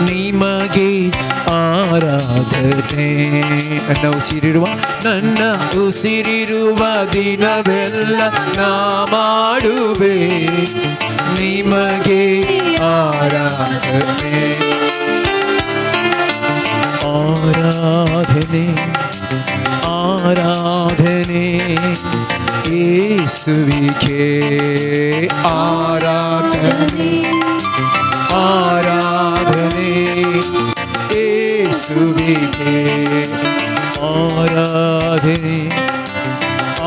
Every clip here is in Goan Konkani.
ನಿಮಗೆ ಆರಾಧನೆ. ನನ್ನ ಉಸಿರಿರುವ ದಿನವೆಲ್ಲ ನಾ ಮಾಡುವೆ ನಿಮಗೆ ಆರಾಧನೆ. ಆರಾಧನೆ, ಆರಾಧನೆ ಯೇಸುವಿಗೆ. ಆರಾಧನೆ, ಆರಾಧನೆ ಯೇಸುವಿಗೆ. ಆರಾಧನೆ,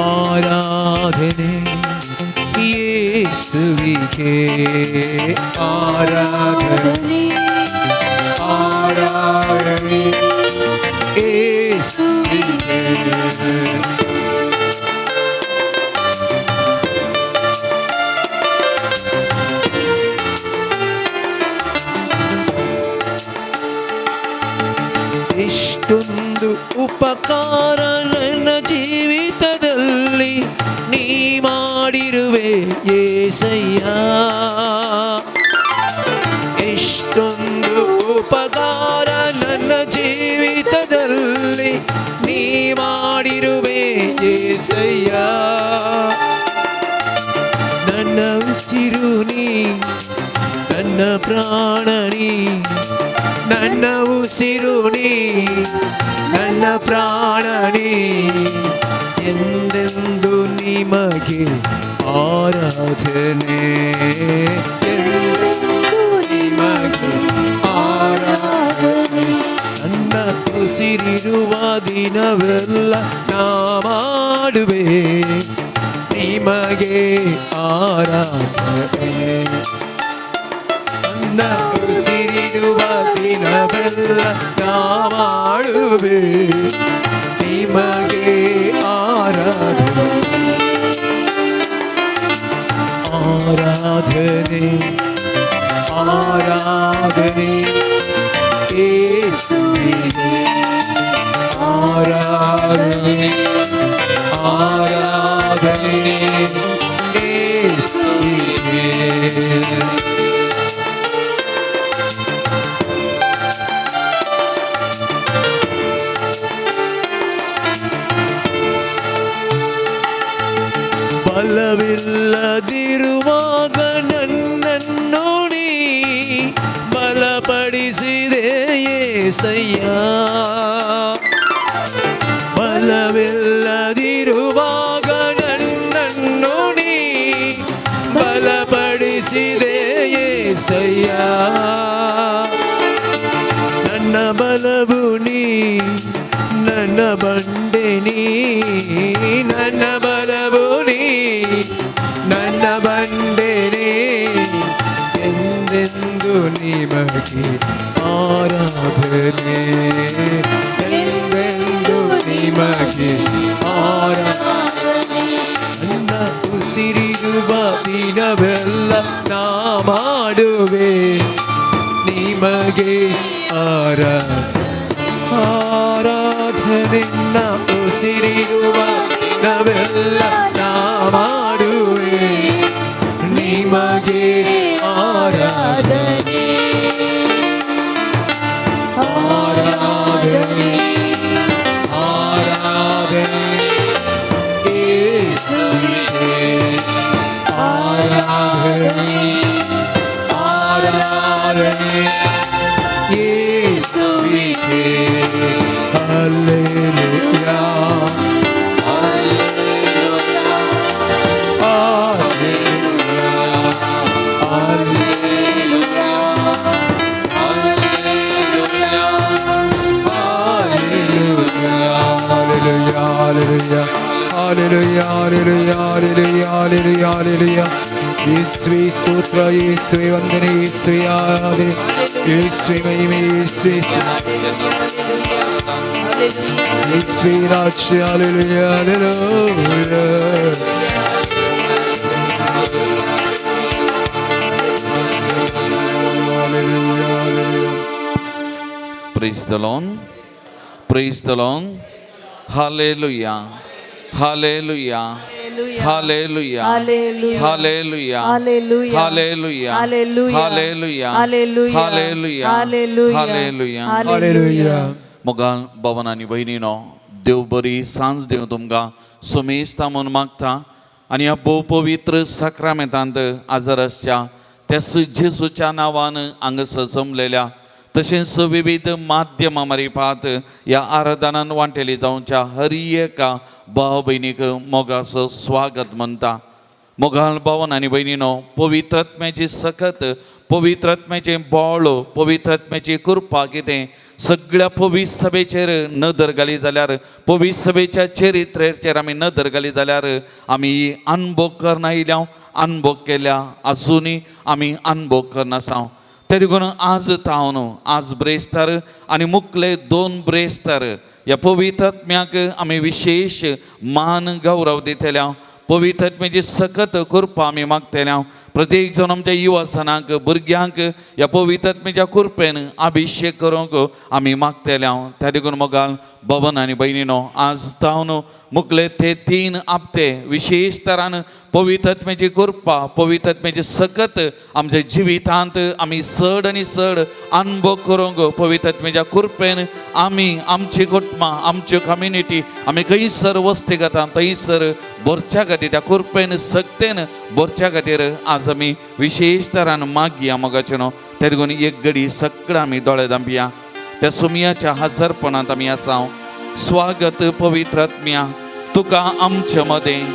ಆರಾಧನೆ ಯೇಸುವಿಗೆ. ಆರಾಧನೆ, ಆರಾಧನೆ ಯೇಸುವಿಗೆ. ಎಷ್ಟೊಂದು ಉಪಕಾರ ನನ್ನ ಜೀವಿತದಲ್ಲಿ ನೀ ಮಾಡಿರುವೆ ಏಸಯ್ಯ. ಎಷ್ಟೊಂದು ಉಪಕಾರ ನನ್ನ ಜೀವಿತದಲ್ಲಿ ನೀ ಮಾಡಿರುವೆ ಏಸಯ್ಯ. ನನ್ನ ಉಸಿರು ನೀ, ನನ್ನ ಪ್ರಾಣ ನೀ, ನನ್ನ ಉಸಿರು ನೀ, ನನ್ನ ಪ್ರಾಣ ನೀ, ಎಂದೆಂದು ನಿಮಗೆ ಆರಾಧನೆ, ಎಂದೆಂದು ನಿಮಗೆ ಆರಾಧನೆ. ನನ್ನ ಉಸಿರಿರುವ ದಿನವೆಲ್ಲ ನಾ ಮಾಡುವೆ ನಿಮಗೆ ಆರಾಧನೆ. ನನ್ನ ಉಸಿರಿರುವ ದಿನವೆಲ್ಲ ನಾ ಮಾಡುವೆ ನಿಮಗೆ ಆರಾಧನೆ. ಆರಾಧನೆ, ಆರಾಧನೆ ಯೇಸುವಿಗೆ. ಆರಾಧನೆ, ಆರಾಧನೆ ಯೇಸುವಿಗೆ. ಬಲವಿಲ್ಲದಿರುವಾಗ ನನ್ನನ್ನು ನೀ ಬಲಪಡಿಸಿದೆ ಏಸಯ್ಯ. ಬಲವಿಲ್ಲದಿರುವಾಗ ನನ್ನನ್ನು ನೀ ಬಲಪಡಿಸಿದೆ ಏಸಯ್ಯ. ನನ್ನ ಬಲವು ನೀ, ನನ್ನ ಬಂಡೆ ನೀ, ನನ್ನ ಬಲವು ನೀ, ನನ್ನ ಬಂಡೆ ನೀ, ಎಂದೆಂದು ನಿಮಗೆ ಆರಾಧನೆ, ಎಂದೆಂದು ನಿಮಗೆ ಆರಾಧನೆ. ನನ್ನ ಉಸಿರಿರುವ ದಿನವೆಲ್ಲ ನಾ ಮಾಡುವೆ ನಿಮಗೆ ಆರಾಧನೆ. ಆರಾಧನೆ, ನನ್ನ ಉಸಿರಿರುವ ದಿನವೆಲ್ಲ ನಾ ಮಾಡುವೆ ನಿಮಗೆ ಆರಾಧನೆ. ಆರಾಧನೆ, ಆರಾಧನೆ ಯೇಸುವಿಗೆ. ಆರಾಧನೆ, ಆರಾಧನೆ ಯೇಸುವಿಗೆ. Hallelujah, hallelujah, hallelujah, hallelujah, hallelujah, hallelujah, hallelujah, hallelujah, hallelujah, hallelujah, hallelujah. ಯೇಸುವೇ ಸ್ತೋತ್ರ, ಯೇಸುವೇ ವಂದನೆ, ಯೇಸುವೇ ಆರಾಧನೆ, ಯೇಸುವೇ ಮಹಿಮೆ, ಯೇಸುವೇ, ಯೇಸುವೇ ರಾಜ್ಯ. Hallelujah, hallelujah. Hallelujah, hallelujah. Praise the Lord. Praise the Lord. Hallelujah. Hallelujah. Hallelujah. Hallelujah. Hallelujah. Hallelujah. Hallelujah. Hallelujah. Hallelujah. मोगाल भवन आनी भयणीनो, देव बरी सांज देव तुमकां सुमेस्ता म्हूण मागता आनी ह्या भोव पवित्र साक्रामेंतांत आजर आसच्या त्याच जेजूच्या नांवान हांगासर जमलेल्या तशेंच विविध माध्यमां मारिफात ह्या आराधनान वांटेली जावच्या हर एका भाव भयणीक मोगाचो स्वागत म्हणटा. मोगाल भावन आनी भयणीनो, पवित्रात्म्याची सकत, पवित्रात्म्याचें बळ, पवित्रात्म्याची कृपा कितें सगळ्या पवित्र सभेचेर नदर घाली जाल्यार, पवित्र सभेच्या चरित्रेचेर आमी नदर घाली जाल्यार आमी अनभोग करना आयल्या, अनभोग केल्या, आजुनूय आमी अनभोग करनासा. ते देखून आज तावन आज ब्रेस्तार आनी मुखले दोन ब्रेस्तार ह्या पवित्रात्म्याक आमी विशेश मान गौरव दितल्या. पवित्रात्म्याची सकत कृपा आमी मागतल्या. प्रत्येक जाण आमच्या युवासनाक भुरग्यांक ह्या पवित्रात्म्याच्या कृपेन अभिशेक करूंक आमी मागतल्या. त्या देखून मोगाल भवन आनी भयणीनो, आज तावन मुखले ते तीन आपते विशेश तरान पवित्रात्म्याची कृपा, पवित्रात्म्याची सकत आमच्या जिवितांत आमी चड आनी चड अनुभव करूंक पवित्रात्म्याच्या कृपेन आमी आमची कुटुंबां, आमच्यो कम्युनिटी आमी खंयसर वस्ती करता थंयसर भरच्या खातीर त्या कृपेन सक्तेन भरच्या खातीर आज आमी विशेश तरान मागया मोगाचें न्हू. ते देखून एक घडी सगळें आमी दोळे धांपया. त्या सुमयाच्या हजरपणांत आमी आसा. स्वागत पवित्रात्म्या तुका आमचे मदें,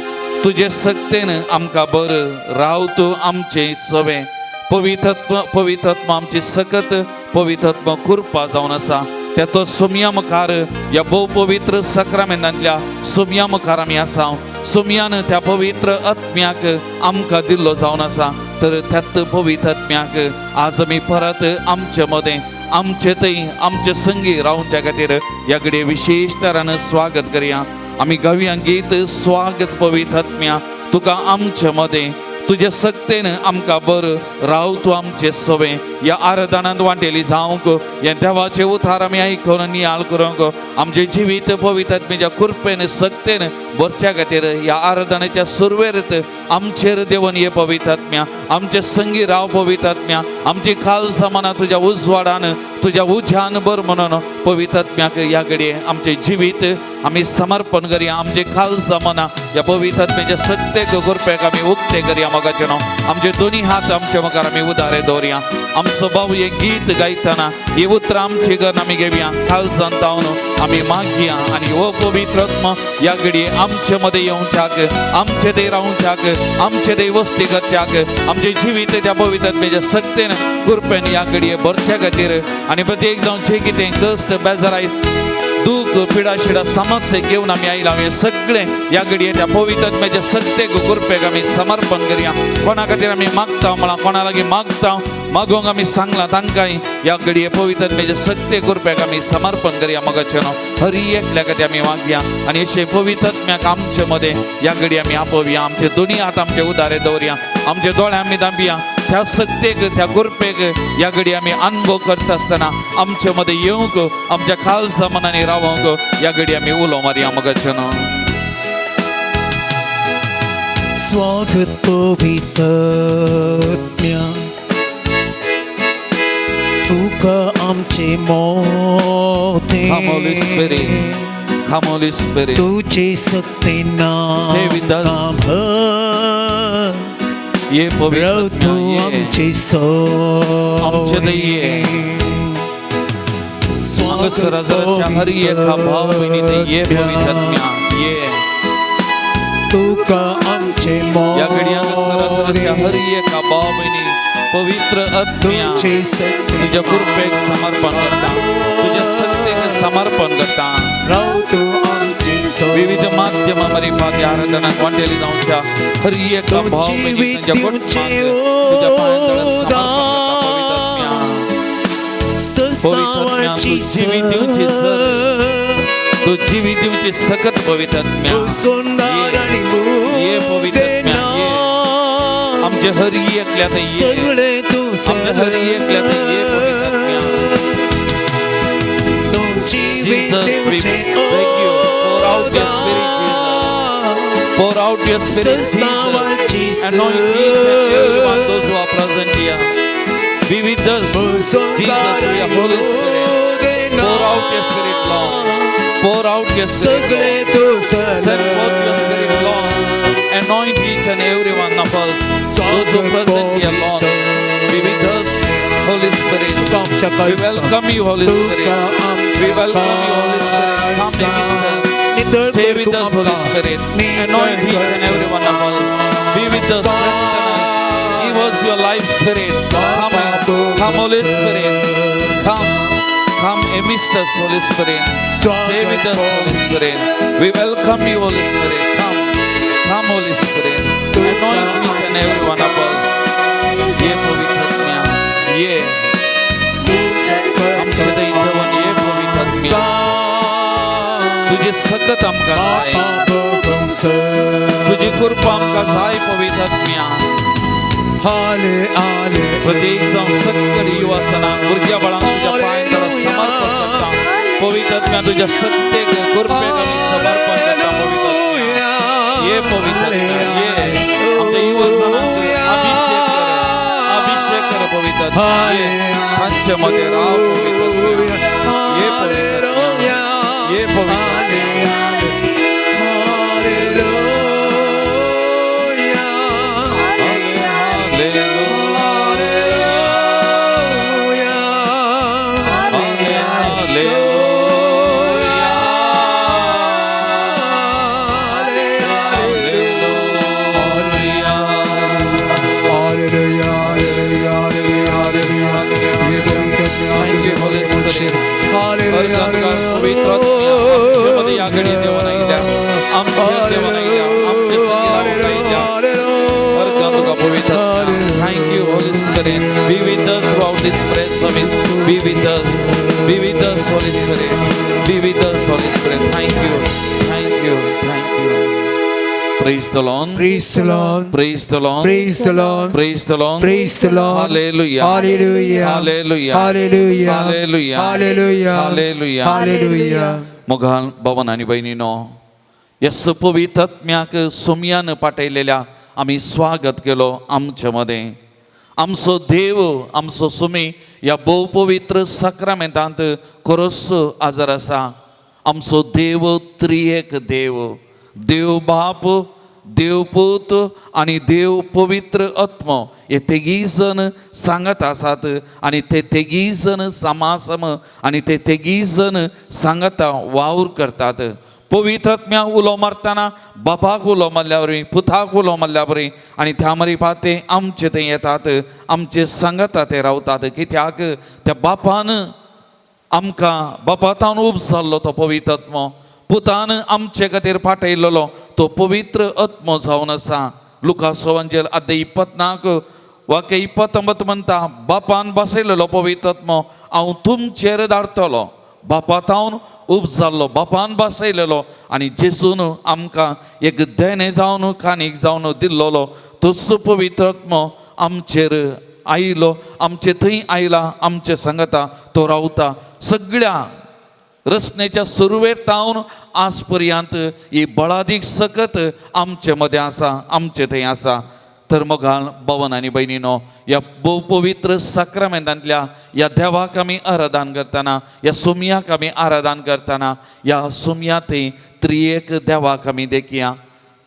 तुजे सक्तेन आमकां बरं राव तूं आमचें सवें. पवित्रत्व, पवित्रत्व आमची सकत, पवित्रत्व कृपा जावन आसा. त्या तो सुमया मुखार ह्या भोव पवित्र सक्रामेंतांतल्या सुमया मुखार आमी आसा. सुमयान त्या पवित्र आत्म्याक आमकां दिल्लो जावन आसा. तर त्यात पवित्र आत्म्याक आज आमी परत आमचे मदें, आमचे थंय, आमचे संगी रावच्या खातीर ह्या घडये विशेश तरान स्वागत करया. आमी गावया गीत स्वागत पवित्र आत्म्या तुका आमचे मदें, तुजे सक्तेन आमकां बरं राव तूं आमचे सवें. ह्या आराधनांत वांटेली जावंक ह्या देवाचे उतार आमी आयकून नियाळ करूंक आमचें जिवीत पवित्र आत्म्याच्या कृपेन सक्तेन भरच्या खातीर ह्या आराधनेच्या सुरवेरत आमचेर देवन ये पवित्र आत्म्या, आमचे संगी राव पवित्र आत्म्या, आमची खाल सामाना तुज्या उजवाडान तुज्या उज्यान भर म्हणून पवित्र आत्म्याक ह्या घडये आमचें जिवीत आमी समर्पण करया. आमचे खाल सामाना ह्या पवित्र आत्म्याच्या सत्तेक कृपेक आमी उक्ते करया. मोगाचें न्हू, आमचे दोनी हात आमच्या मुखार आमी उदारे दवरया. आमचो भाव हें गीत गायतना ही उतरां आमची गर्न आमी घेवया. खालसान जावन आमी मागया आनी हो पवित्र आत्मा ह्या घडये आमचे मदें येवच्याक, आमचे थंय रावच्याक, आमचे थंय वस्ती करच्याक, आमचें जिवीत त्या पवित्र आत्म्याच्या सक्तेन कृपेन ह्या घडये भरच्या खातीर आनी प्रत्येक जावन जे कितें कश्ट, बेजाराय, दूख, पिडा शिडा, समस्या घेवन आमी आयला हें सगळें ह्या घडये त्या पवित्र आत्म्याच्या सक्तेक कृपेक आमी समर्पण करया. कोणा खातीर आमी मागता म्हळां, कोणा लागीं मागता, मागोंक आमी सांगलां, तांकांय ह्या घडये पवित्र आत्म्याच्या सक्ते कृपेक आमी समर्पण करया. मोगाचें न्हू, हर एकल्या खातीर आमी मागया आनी अशें पवित्र आत्म्याक आमचे मदें ह्या घडये आमी आपोवया. आमचे दोनी हात आमचे उदारे दवरया, आमचे दोळे आमी धांपया. त्या सक्तेक, त्या कृपेक ह्या घडये आमी अनुभव करता आसतना आमचे मदें येवंक, आमच्या खालसा मनांनी रावंक ह्या घडये आमी उलो मारया. मोगाचें न्हू. स्वागत पवित्रात्म्या तुका आमचे मोते. Come, Holy Spirit. Come, Holy Spirit. तुझे सक्ते Stay with us. ये पवित्र तू आत्म्या, ये आमचे आमचे दये. हांगासर हजाराच्या हर एका भाव भयणी ते ये पवित्र आत्म्या ये. तुका आमचे ह्या घडये हांगासर हजाराच्या हर एका भाव भयणी पवित्र आत्म्या तुझे सक्ते तुझ्या कृपेक समर्पण करता, तुझ्या सत्तेक समर्पण करता. राव तू आमचे विविध माध्यमां मार्फत ह्या आराधनाक वांटेली जावच्या हर एका भाव भयणी तुझ्या कुटुंबाक तुझ्या पांयां तळा समर्पण करता. पवित्र आत्म्या, तू जिवीत दिवची सर, तू जिवीत दिवची सकत पवित्र आत्म्या सुंदर आणि ये पवित्र आत्म्या, ये. आमचे हर एकल्या ये, सगळे तू आमच्या हर एकल्या ये पवित्र आत्म्या. तू जिवीत Jesus, we दिवचे beg you, pour out your spirit, Jesus. Pour out your spirit, Jesus. नावाची Anoint each and everyone, those who are present here. Be with us, Jesus, through your Holy Spirit. Pour out your spirit, Lord. Pour out your spirit, सगळे Lord. तूं Send forth your spirit, Lord. Anoint each and every one of us, those who are present here, Lord. Be with us, Holy Spirit. आमच्या We welcome you, Holy Spirit. We welcome you, Holy Spirit. Come, Minister. Stay with us, Holy Spirit. Anoint each and every one of us. Be with us, strengthen us. Give us your life spirit. Come, come, Holy Spirit. Come, come amidst us, Holy Spirit. Stay with us, Holy Spirit. We welcome you, Holy Spirit. Come, come, Holy Spirit. Anoint each and every one of us. ये पवित्र ये आमचे दैवन ये पवित्र तुझी सकत आमकां जाय, तुझी कृपा आमकां जाय पवित्र आत्म्या. हाले आले. प्रत्येक जावं सक्कड युवासना भुरग्या बाळांक तुज्या पांयांत समर्पण करता पवित्र आत्म्या. तुझ्या सत्तेक कृपेक आमी समर्पण करता पवित्र आत्म्या. ये पवित्र आत्म्या, ये आमच्या युवजनांक अभिषेक कर, अभिषेक कर पवित्र आत्म्या. ये तांचे मध्ये राव पवित्र आत्म्या. ये पवित्र आत्म्या, ये पवित्र आत्म्या. Hallelujah, hallelujah, hallelujah, hallelujah. ये पवित्र Thank you, Holy Spirit. Hallelujah, पवित्र आत्म्या, आमचे मध्ये या घडी देवान आयल्या, आमचेर देवान आयल्या, आमचे संगी रावूंक आयल्या. अर्घ तुका पवित्र आत्म्या. Thank you, Holy Spirit. Be with us throughout this prayer summit. Be with us. Be with us, Holy Spirit. Be with us, Holy Spirit. Thank you. Thank you. Thank you. Praise the Lord. Praise the Lord. Praise the Lord. Praise the Lord. Praise the Lord. Praise the Lord. Hallelujah. Hallelujah. Hallelujah. Hallelujah. Hallelujah. Hallelujah. Hallelujah. Hallelujah. मोगाल भवन आनी भयणीनो, ह्या पवित्र आत्म्याक सोमयान पाठयलेल्या आमी स्वागत केलो आमचे मदें. आमचो देव, आमचो सुमी ह्या भोव पवित्र साक्रामेंतांत खरोच आजार आसा. आमचो देव त्रिएक देव, देव बाप, देव पूत आनी देव पवित्र आत्मो, हे तेगीय जण सांगत आसात आनी ते तेगीय जण समासम आनी ते तेगीय जण सांगता वावर करतात. पवित्र आत्म्या उलो मारतना बापाक उलो मारल्या वरी, पुताक उलो मारल्या वरी आनी त्या मरी ते आमचे थंय येतात, आमचे सांगता ते रावतात. कित्याक त्या बापान आमकां, बापा तावन उब जाल्लो तो पवित्र आत्मो, पुतान आमचे खातीर पाठयलेलो तो पवित्र आत्मो जावन आसा. लुकास वांजेल अध्याय 24 वाक्य 29 म्हणटा, बापान बसयलेलो पवित्र आत्मो हांव तुमचेर धाडटलो. बापा तावन उब जाल्लो, बापान बसयलेलो आनी जेजून आमकां एक देणें जावन, कानीक जावन दिल्लोलो तोच पवित्र आत्मो आमचेर आयलो, आमचे थंय आयला, आमचे सांगता तो रावता. सगळ्या रचनेच्या सुरवेर तावन आज पर्यंत ही बळादीक सकत आमचे मदें आसा, आमचे थंय आसा. तर मोगाल भवन आनी भयणीनो, ह्या भोव पवित्र साक्रामेंतांतल्या ह्या देवाक आमी आराधन करतना, ह्या सुमयाक आमी आराधन करतना, ह्या सुमया थंय त्रिएक देवाक आमी देखया,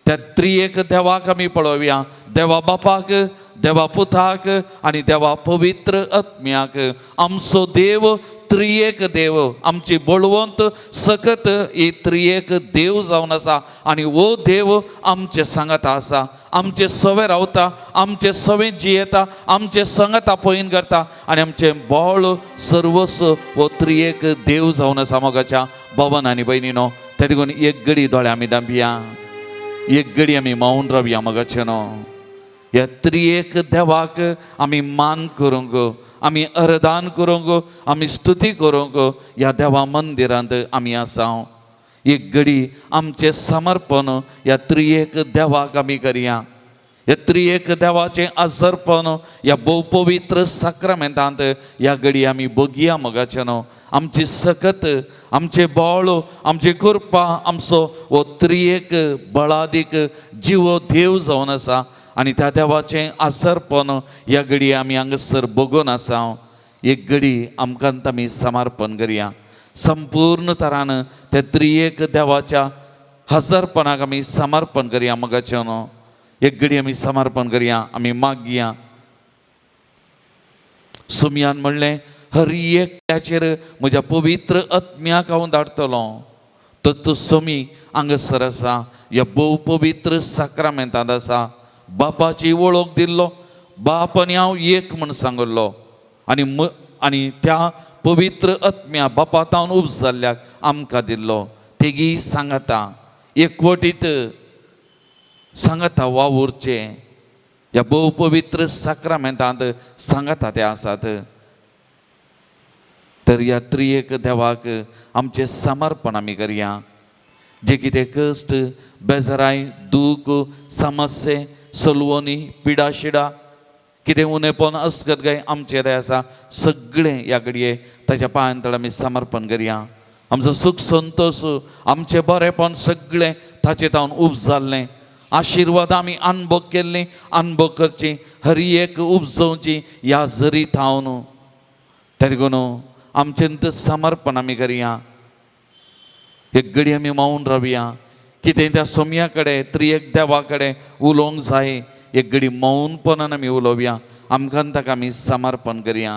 त्या त्रिएक देवाक आमी पळोवया, देवा बापाक, देवा पुताक आनी देवा पवित्र आत्म्याक. आमचो देव त्रिएक देव, आमची बळवंत सकत ही त्रिएक देव जावन आसा आनी हो देव आमचे सांगता आसा, आमचे सवे रावता, आमचे सवे जियेता, आमचे संगता पयन करता आनी आमचें बळ सर्वस्व हो त्रिएक देव जावन आसा. मोगाच्या भवन आनी भयणीनो, ते देखून एक गडी दोळे आमी दांपया, एक गडी आमी मौन रावया. मोगाचे न्हू, ह्या त्रिएक देवाक आमी मान करूंक, आमी अर्दान करूंक, आमी स्तुती करूंक ह्या देवा मंदिरांत आमी आसा. एक घडी आमचें समर्पण ह्या त्रिएक देवाक आमी करया. ह्या त्रिएक देवाचें आसरपण ह्या भोव पवित्र साक्रामेंतांत ह्या घडी आमी बगया मोगाचें न्हू. आमची सकत, आमचें बळ, आमची कृपा, आमचो हो त्रिएक बळादीक जिवो देव जावन आसा आनी त्या देवाचें आसरपण ह्या घडी आमी हांगासर बगून आसा. एक घडी आमकां आमी समर्पण करया संपूर्ण तरान त्या त्रिएक देवाच्या हजरपणाक आमी समर्पण करया मोगाचें न्हू. एक घडी आमी समर्पण करया, आमी मागया. सुमयान म्हणलें, हर एकल्याचेर म्हज्या पवित्र आत्म्याक हांव धाडटलो. तर तो समी हांगासर आसा, ह्या भोव पवित्र साक्रामेंतांत आसा. बापाची वळख दिल्लो, बाप आनी हांव एक म्हूण सांगिल्लो आनी आनी त्या पवित्र आत्म्या बापा तावन उब जाल्ल्याक आमकां दिल्लो. तेगी सांगता एकवटीत सांगता वावुरचें ह्या भोव पवित्र साक्रामेंतांत सांगता ते आसात. तर ह्या त्रिएक देवाक आमचें समर्पण आमी करया. जे कितें कश्ट, बेजाराय, दूख, समस्ये, सलवणी, पिडा शिडा कितें उणेपण असगत काय आमचेर आसा सगळें ह्या घडये ताच्या पांयां तळ आमी समर्पण करया. आमचो सूख संतोश, आमचें बरेंपण सगळें ताचे तावन उब जाल्लें. आशिर्वाद आमी अनुभव केल्ली, अनुभव करची, हर एक उपजोवची ह्या जरी थावन. तें देखून आमचें समर्पण आमी करया. एक घडी आमी मावन रावया. कितें त्या सोम्या कडेन, त्रिएक देवा कडेन उलोवंक जाय. एक घडी मौनपणान आमी उलोवया. आमकां ताका आमी समर्पण करया.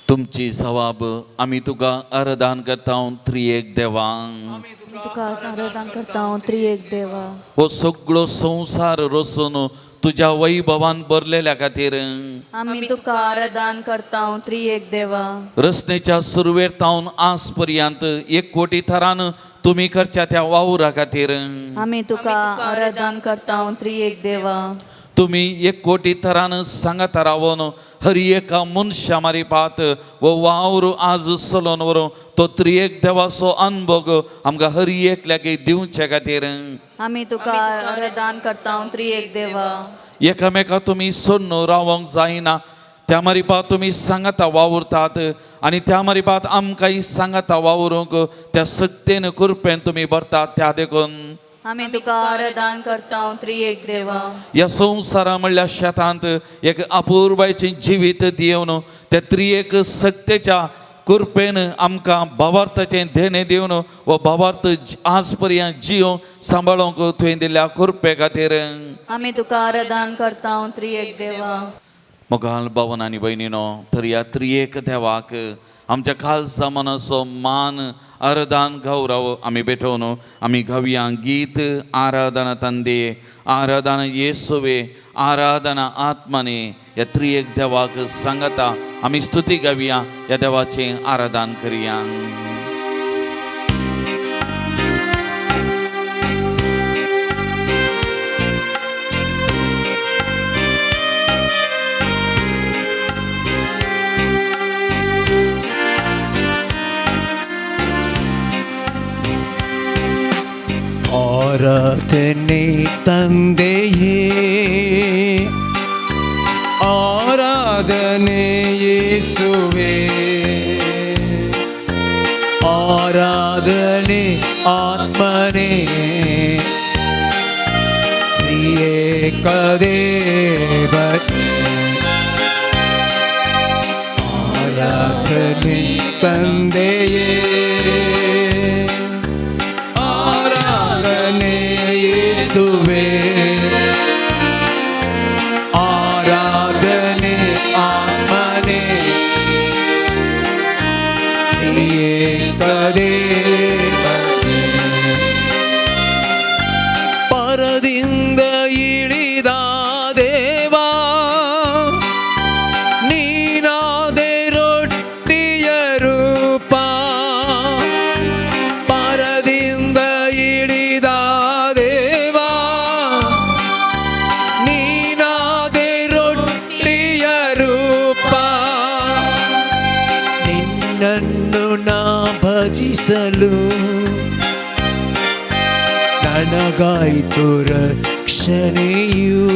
तुमची सवाब आमी तुका आराधन करता त्रिएक देवा. आमी तुका आराधन करता त्रिएक देवा. हो सगळो संवसार रचून तुज्या वैभवान भरलेल्या खातीर आमी तुका आराधन करता त्रिएक देवा. रचनेच्या सुरवेर तावन आज पर्यंत एक कोटी थरान तुमी करच्या त्या वावरा खातीर आमी तुका आराधन करता त्रिएक देवा. तुमी एक कोटी थरान सांगता रावन हर एका मनशा मारिपात वो वावर आज चलोवन व्हरूं तो त्रिएक देवाचो अनभोग आमकां हर एकल्याक दिवचे खातीर आमी तुका आराधन करता त्रिएक देवा. एकामेका तुमी सोडून रावंक जायना त्या मारिपात तुमी सांगता वावुरतात आनी त्या मारिपात आमकांय सांगता वावरूंक त्या सक्तेन कृपेन तुमी भरतात त्या देखून आमी तुका आराधन करता त्रिएक देवा. ह्या संवसारा म्हणल्या शेतांत एक अपुर्बायचें जिवीत दिवन त्या त्रिएक सक्तेच्या कृपेन आमकां भावार्थाचें देणें दिवन हो भावार्थ आज पर्यंत जियों सांबाळूंक तुवें दिल्ल्या कृपे खातीर आमी तुका आराधन करता त्रिएक देवा. मोगाल भावन आनी भयणीनो, तर ह्या त्रिएक देवाक आमच्या खालसा मनाचो मान आराधन गौरव आमी भेटोवन आमी गावया गीत आराधना तंदे, आराधना येसुवे, आराधना आत्मने. ह्या त्रिएक देवाक सांगता आमी स्तुती गावया, ह्या देवाचें आराधन करया. ಆರಾಧನೆ ತಂದೆಯೇ, ಆರಾಧನೆ ಯೇಸುವೆ, ಆರಾಧನೆ ಆತ್ಮನೇ, ತ್ರಿಯೇಕ ದೇವನೇ. ಆರಾಧನೆ ತಂದೆಯೇ, ಆರಾಧನೆ ಯೇಸುವೆ, ಆರಾಧನೆ ಆತ್ಮನೇ, ತ್ರಿಯೇಕ ದೇವನೇ. ಭಜಿಸಲು ನನಗಾಯಿತು ರಕ್ಷಣೆಯು.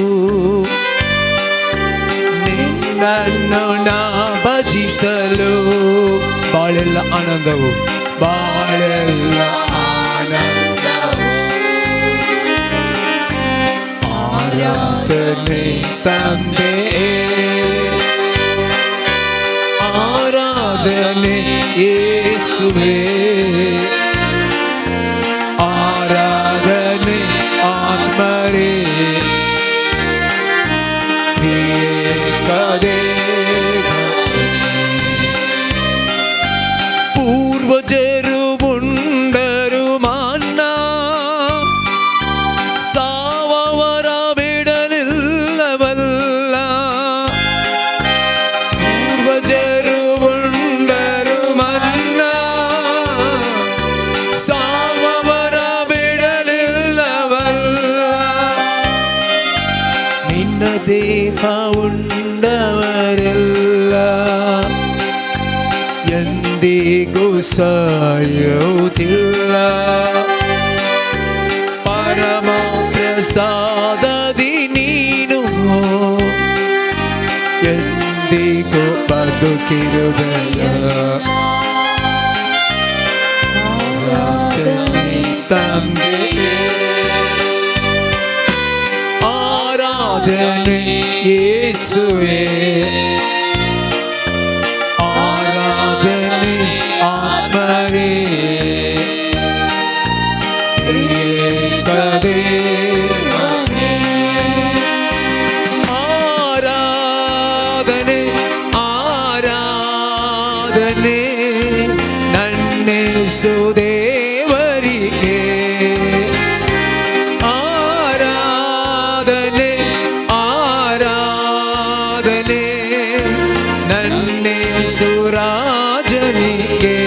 ನಿನ್ನನ್ನು ನಾ ಭಜಿಸಲು ಬಾಳೆಲ್ಲ ಆನಂದವು, ಬಾಳೆಲ್ಲ ಆನಂದವು. ಆರಾಧನೆ ತಂದೆ, ಆರಾಧನೆ ಯೇಸುವೆ, ಆರಾಧನೆ ಆತ್ಮರೇ, ತ್ರಿಯೇಕ ದೇವರೇ. ಪೂರ್ವಜರು ಉಂಡರು ಮನ್ನಾ, ಸಾವವರ ಬಿಡಲಿಲ್ಲವಲ್ಲ. ಪೂರ್ವಜರು ಉಂಡರು ಮನ್ನಾ, ಸಾವವರ ಬಿಡಲಿಲ್ಲವಲ್ಲ. ನಿನ್ನ ದೇಹ ಉಂಡವರೆಲ್ಲ ಎಂದಿಗೂ ಸಾಯುವುದಿಲ್ಲ. ಪರಮ ಪ್ರಸಾದದಿ ನೀನು ಎಂದಿಗೂ ಬದುಕಿರುವೆಯ. ಆರಾಧನೆ ತಂದೆಯೇ, ಆರಾಧನೆ ಯೇಸುವೆ, ಆರಾಧನೆ ಆತ್ಮರೇ, ತ್ರಿಯೇಕ ದೇವರೇ. ಆರಾಧನೆ ಆರಾಧನೆ ನನ್ನೇಸು ದೇವರಿಗೆ, ಆರಾಧನೆ ಆರಾಧನೆ ನನ್ನೇಸು ರಾಜನಿಗೆ.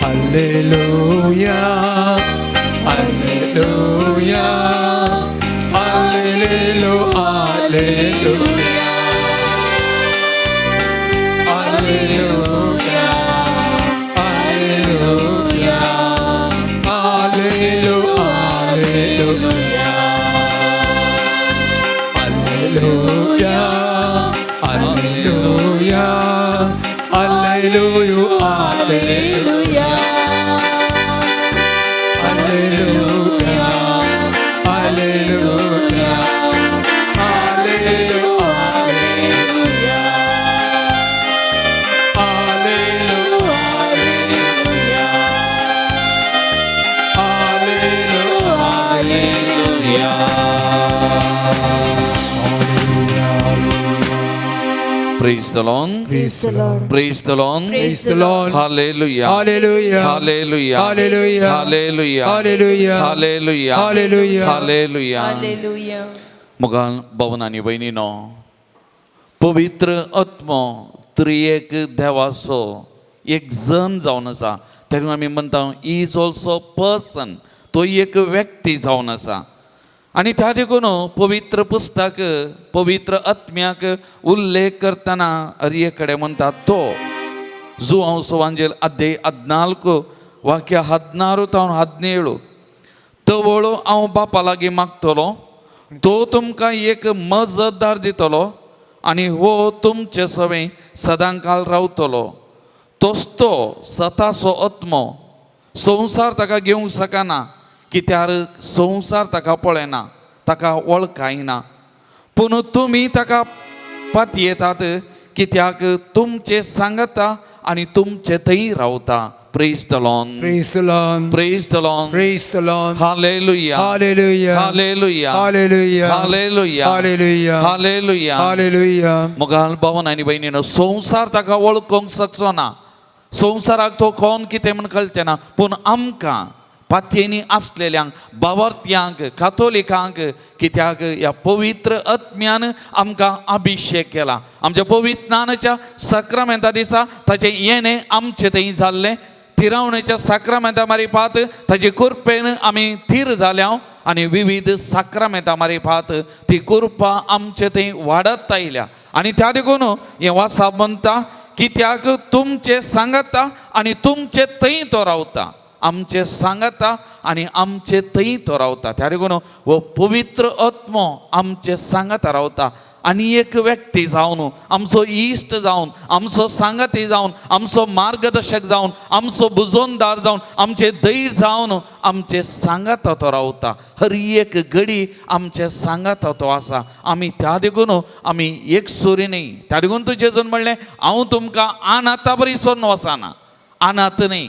Alleluia, alleluia, allelu, alleluia, alleluia, alleluia, allelu, alleluia, alleluia, alleluia, alleluia, alleluia, alleluia, alleluia, alleluia, alleluia, alleluia, alleluia. Praise the Lord. Praise the Lord. Praise the Lord. Praise the Lord. Hallelujah. Hallelujah. Hallelujah. Hallelujah. Hallelujah. Hallelujah. Hallelujah. Hallelujah. Hallelujah. Hallelujah. मोगाल भवन आनी भयणीनो, पवित्र आत्मो त्रियेक देवाचो एक जन जावन आसा. तेन्ना आमी म्हणटा is also person, तो एक व्यक्ती जावन आसा. आनी त्या देखून पवित्र पुस्तक पवित्र आत्म्याक उल्लेख करतना हर एक कडेन म्हणटा तो. जुवांव सुवांजेल अध्याय 14 वाक्य 16 तावन 17, तवळ हांव बापा लागीं मागतलो, तो तुमकां एक मजतदार दितलो आनी हो तुमचे सवें सदांकाल रावतलो. तोच तो सताचो आत्मो, संवसार ताका घेवंक शकना, कित्याक संवसार ताका पळयना, ताका वळखायना. पूण तुमी ताका पातयेतात, कित्याक तुमचे सांगता आनी तुमचे थंय रावता. Praise the Lord. Praise the Lord. Praise the Lord. Praise the Lord. Hallelujah. Hallelujah. Hallelujah. Hallelujah. Hallelujah. Hallelujah. Hallelujah. Hallelujah. मोगाल भावन आनी भयणीनो, संवसार ताका वळखूंक शकचो ना, संवसाराक तो कोण कितें म्हूण कळचें ना. पूण आमकां पातयेनी आसलेल्यांक, बावर्त्यांक, कातोलिकांक, कित्याक ह्या पवित्र आत्म्यान आमकां अभिशेक केला. आमच्या पवित्र स्नानाच्या सक्रामेंता दिसा ताचें येणें आमचें थंय जाल्लें. थिरावणेच्या साक्रामेंता मारिफात ताचे कृपेन आमी थीर जाल्या आनी विविध साक्रामेंता मारिफात ती कृपा आमचे थंय वाडत आयल्या. आनी त्या देखून हें वासाप म्हणटा कित्याक तुमचे सांगाता आनी तुमचे थंय तो रावता. आमचे सांगाता आनी आमचे थंय तो रावता. त्या देखून हो पवित्र आत्मो आमचे सांगाता रावता आनी एक व्यक्ती जावन, आमचो इश्ट जावन, आमचो सांगाती जावन, आमचो मार्गदर्शक जावन, आमचो बुजोनदार जावन, आमचे धैर्य जावन आमचे सांगाता तो रावता. हर एक घडी आमचे सांगाता तो आसा. आमी त्या देखून आमी एक सुरी न्ही. त्या देखून तूं जेजून म्हणलें हांव तुमकां अनाथा बरी सोडून वचना, अनाथ न्ही.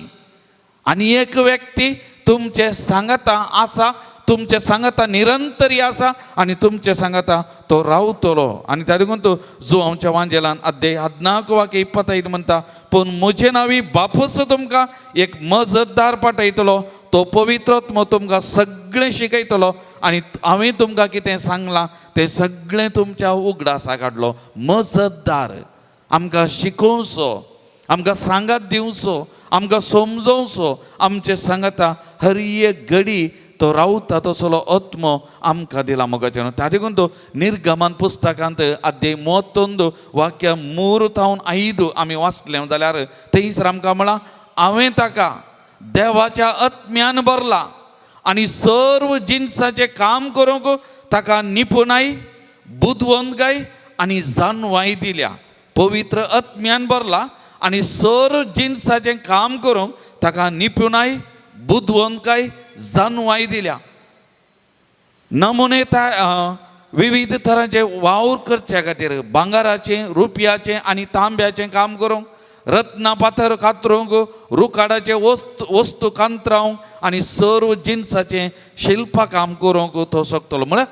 आनी एक व्यक्ती तुमचे सांगाता आसा, तुमचे सांगाता निरंतरी आसा आनी तुमचे सांगाता तो रावतलो. आनी त्या देखून तो जो आमच्या वांजेलान अध्याय 14 वाक्य 25 म्हणटा, पूण म्हजे नांवी बापूच तुमकां एक मजतदार पाठयतलो, तो पवित्र आत्मो तुमकां सगळें शिकयतलो आनी हांवें तुमकां कितें सांगलां तें सगळें तुमच्या उगडासा काडलो. मजतदार आमकां शिकोवचो, आमकां सांगात दिवचो, आमकां समजोवचो, आमचे सांगाता हर एक घडी तो रावता तसलो आत्मो आमकां दिला मोगाचें. त्या देखून तो निर्गमन पुस्तकांत अध्याय 31 वाक्य 3 तावन 5 आमी वाचलें जाल्यार थंयसर आमकां म्हळां, हांवें ताका देवाच्या आत्म्यान भरला आनी सर्व जिनसाचें काम करूंक ताका निपुणाय, बुदवंतकाय आनी जाणवाय दिल्या. पवित्र आत्म्यान भरला आनी सर्व जिनसाचें काम करूंक ताका निपुणाय, बुदवंतकाय, जाणवाय दिल्या. नमुने विविध तरांचे वावर करच्या खातीर भांगराचें, रुपयाचें आनी तांब्याचें काम करूंक, रत्नां पाथर कातरूंक, रुकाडाचे वस्तू कांतरावंक आनी सर्व जिनसाचें शिल्प काम करूंक तो शकतलो. म्हळ्यार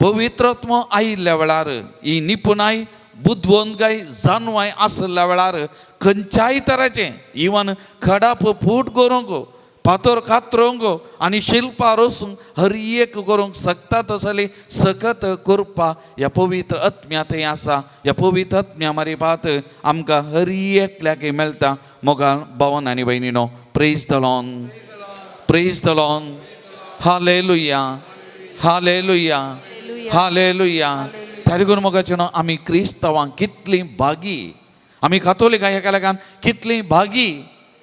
पवित्र आत्मो आयिल्ल्या वेळार ही निपुणाय, बुदवंतकाय, जाणवाय आशिल्ल्या वेळार खंयच्याय तराचें इवन खडाप फूट करूंक, फातर कातरूंक आनी शिल्पां रोसूंक हर एक करूंक शकता तसली सकत करपा ह्या पवित्र आत्म्या थंय आसा. ह्या पवित्र आत्म्या मारिपात आमकां हर एकल्याक मेळटा. मोगाळ भावन आनी भयणीनो, praise the Lord, praise the Lord, hallelujah, hallelujah, hallelujah. त्या देखून मोगाचें न्हू आमी क्रिस्तांवांक कितलीं भागी, आमी कातोलिकां हेका लागून कितलीं भागी.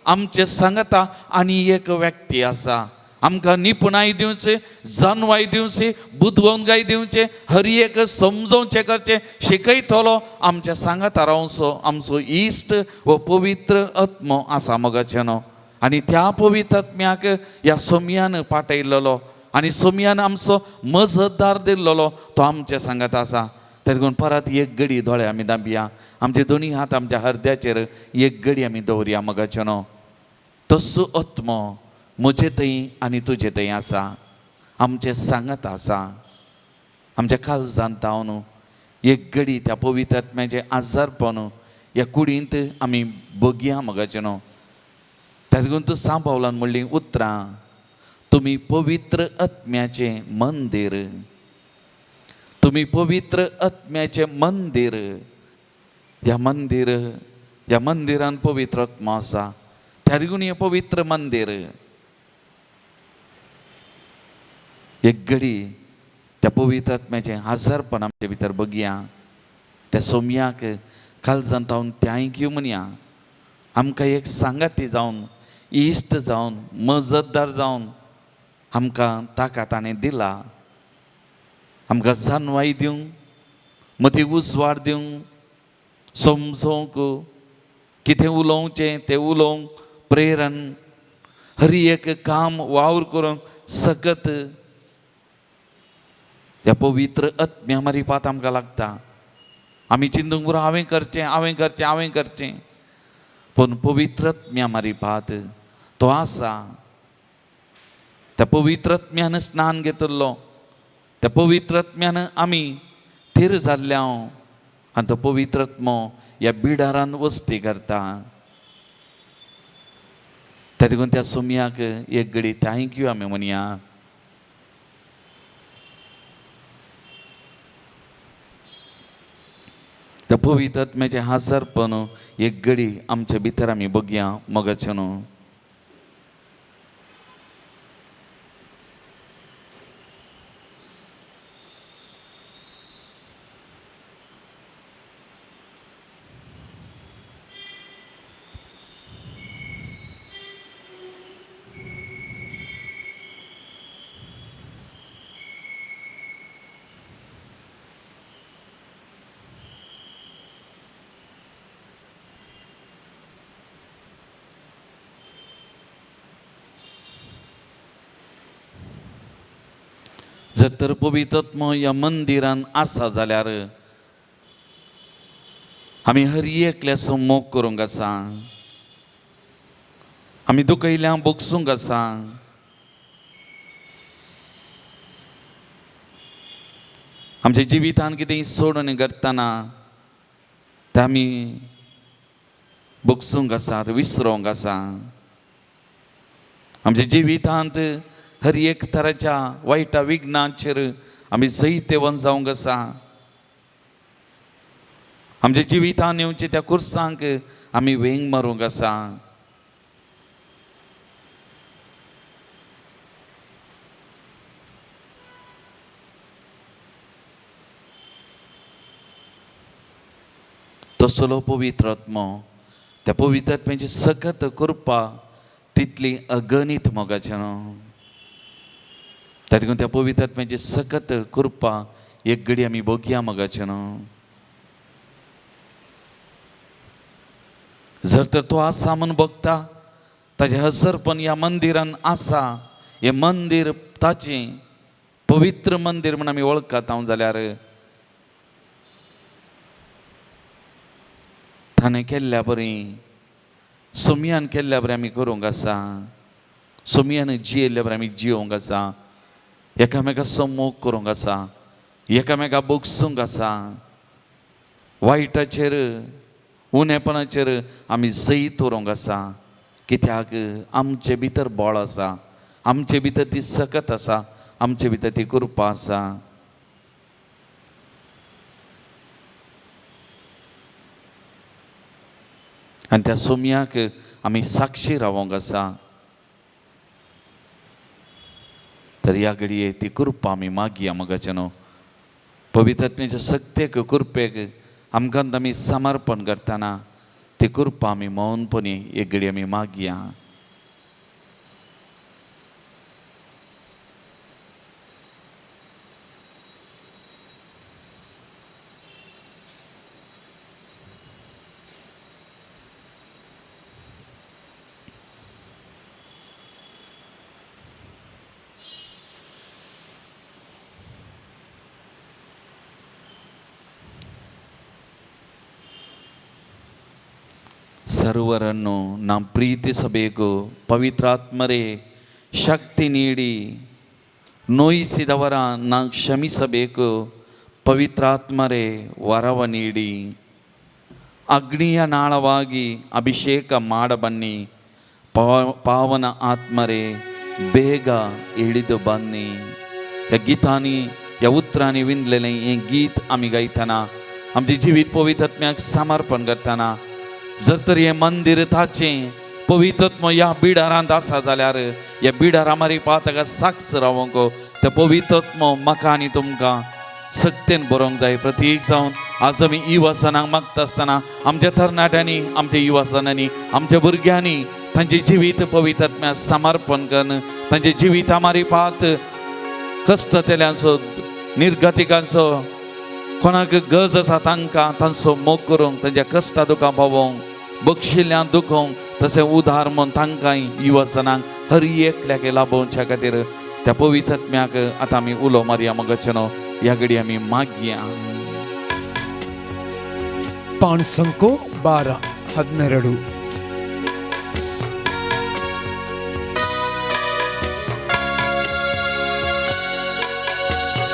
आमचे सांगाता आनी एक व्यक्ती आसा, आमकां निपुणाय दिवचें, जाणवाय दिवची, बुदवंतकाय दिवचें, हर एक समजोवचें करचें शिकयतलो आमच्या सांगाता रावचो आमचो इश्ट हो पवित्र आत्मो आसा मोगाचें न्हू. आनी त्या पवित्र आत्म्याक ह्या सोमयान पाठयलेलो आनी सोमयान आमचो मजतदार दिल्लो तो आमच्या सांगाता आसा. त्या देखून परत एक घडी दोळे आमी दांपया, आमचे दोनी हात आमच्या हरद्याचेर एक घडी आमी दवरया मोगाचें न्हू. तसो आत्मो म्हजे थंय आनी तुजे थंय आसा, आमचें सांगात आसा. आमच्या काळजांत जावन एक घडी त्या पवित्र आत्म्याचें आजारपण ह्या कुडींत आमी बगया मोगाचें न्हू. त्या देखून तूं सांबावलान म्हणलीं उतरां, तुमी पवित्र आत्म्याचें मंदीर, तुमी पवित्र आत्म्याचें मंदीर. ह्या मंदीर, ह्या मंदिरान पवित्र आत्मो आसा. त्या देखून हें पवित्र मंदीर एक घडी त्या पवित्र आत्म्याचें हजारपण आमचे भितर बगया. त्या सोमयाक काळजांत हांव thank you म्हणया. आमकां एक सांगाती जावन, इश्ट जावन, मजतदार जावन आमकां ताका ताणें दिला. आमकां जाणवाय दिवंक, मती उजवाड दिवंक, समजोवंक, कितें उलोवचें तें उलोवंक प्रेरण, हर एक काम वावर करूंक सकत ह्या पवित्र आत्म्या मारिपात आमकां लागता. आमी चिंतूंक पुरो हांवें करचें, हांवें करचें, हांवें करचें, पूण पवित्र आत्म्या मारिपात तो आसा. त्या पवित्र आत्म्यान स्नान घेतिल्लो, त्या पवित्र आत्म्यान आमी थीर जाल्ले हांव आनी तो पवित्र आत्मो ह्या बिडारान वस्ती करता. त्या देखून त्या सोमयाक एक घडी thank you आमी म्हणया. त्या पवित्र आत्म्याचें हजारपण एक घडी आमचे भितर आमी बगया मोगाचें न्हू. जर तर पवित्र ह्या मंदिरान आसा जाल्यार आमी हर एकल्याचो मोग करूंक आसा, आमी दुखयल्या बोगसूंक आसा. आमच्या जिवितान कितें सोडून करतना तें आमी बोगसूंक आसा, विसरोंक आसा. आमच्या जिवितांत हर एक तराच्या वायटा विघ्नांचेर आमी जैतेवंत जावंक आसा. आमच्या जिवितान येवचे त्या कुर्सांक आमी वेंग मारूंक आसा. तसलो पवित्र आत्मो त्या पवित्र आत्म्याची सकत कृपा तितली अगणीत मोगाचें न्हू. तातूंत त्या पवित्र आत्म्याची सकत कृपा एक घडी आमी भोगया मोगाचें न्हू. जर तर तो आसा म्हूण भोगता, ताजें हजरपण ह्या मंदिरान आसा, हें मंदीर ताचें पवित्र मंदीर म्हूण आमी वळखता जाल्यार ताणें केल्ल्या बरी सोमयान केल्ल्या बरें आमी करूंक आसा, सोमयान जियेल्ल्या बरें आमी जियोवंक आसा, एकामेकाचो मोग करूंक आसा, एकामेका बोगसूंक आसा. वायटाचेर उणेपणाचेर आमी जैत उरोंक आसा, कित्याक आमचे भितर बळ आसा, आमचे भितर ती सकत आसा, आमचे भितर ती कृपा आसा. आनी त्या सोमयाक आमी साक्षी रावोंक आसा. तर ह्या घडये ती कृपा आमी मागया मोगाचें न्हू. पवित्र आत्म्याच्या सक्तेक कृपेक आमकां आमी समर्पण करतना ती कृपा आमी मौनपणी एक घडी आमी मागया. ಸರ್ವರನ್ನು ನಾವು ಪ್ರೀತಿಸಬೇಕು. ಪವಿತ್ರಾತ್ಮರೇ ಶಕ್ತಿ ನೀಡಿ ನೋಯಿಸಿದವರ ನಾವು ಕ್ಷಮಿಸಬೇಕು. ಪವಿತ್ರಾತ್ಮರೇ ವರವ ನೀಡಿ ಅಗ್ನಿಯ ನಾಳವಾಗಿ ಅಭಿಷೇಕ ಮಾಡಬನ್ನಿ. ಪಾವನ ಆತ್ಮರೇ ಬೇಗ ಇಳಿದು ಬನ್ನಿ. ह्या गितांनी ह्या उतरांनी विणलेलें हें गीत आमी गायतना आमचें जिवीत पवित्र आत्म्याक समर्पण करतना जर तर हें मंदीर ताचें पवित्र आत्मो ह्या बिडारांत आसा जाल्यार ह्या बिडारा मारिपा ताका साक्ष रावंक त्या पवित्र आत्मो म्हाका आनी तुमकां सक्तेन बरोवंक जाय. प्रतीक जावन आज आमी युवासनाक मागता आसतना आमच्या तरणाट्यांनी, आमच्या युवासनांनी, आमच्या भुरग्यांनी तांचें जिवीत पवित्र आत्म्याक समर्पण करून तांचें जिविता मारिपात कश्टतेल्यांचो, निर्गतिकांचो, कोणाक गरज आसा तांकां तांचो मोग करूंक, तांच्या कश्टा दुखां पावोवंक, बक्षिल्ल्यां दुखोवंक, तशें उदार म्हूण तांकां युवासनांक हर एकल्याक लाभोवच्या खातीर त्या पवित्र आत्म्याक आतां आमी उलो मारया मोगाचें न्हू. ह्या घडी आमी मागया. पाणसंको 12 12.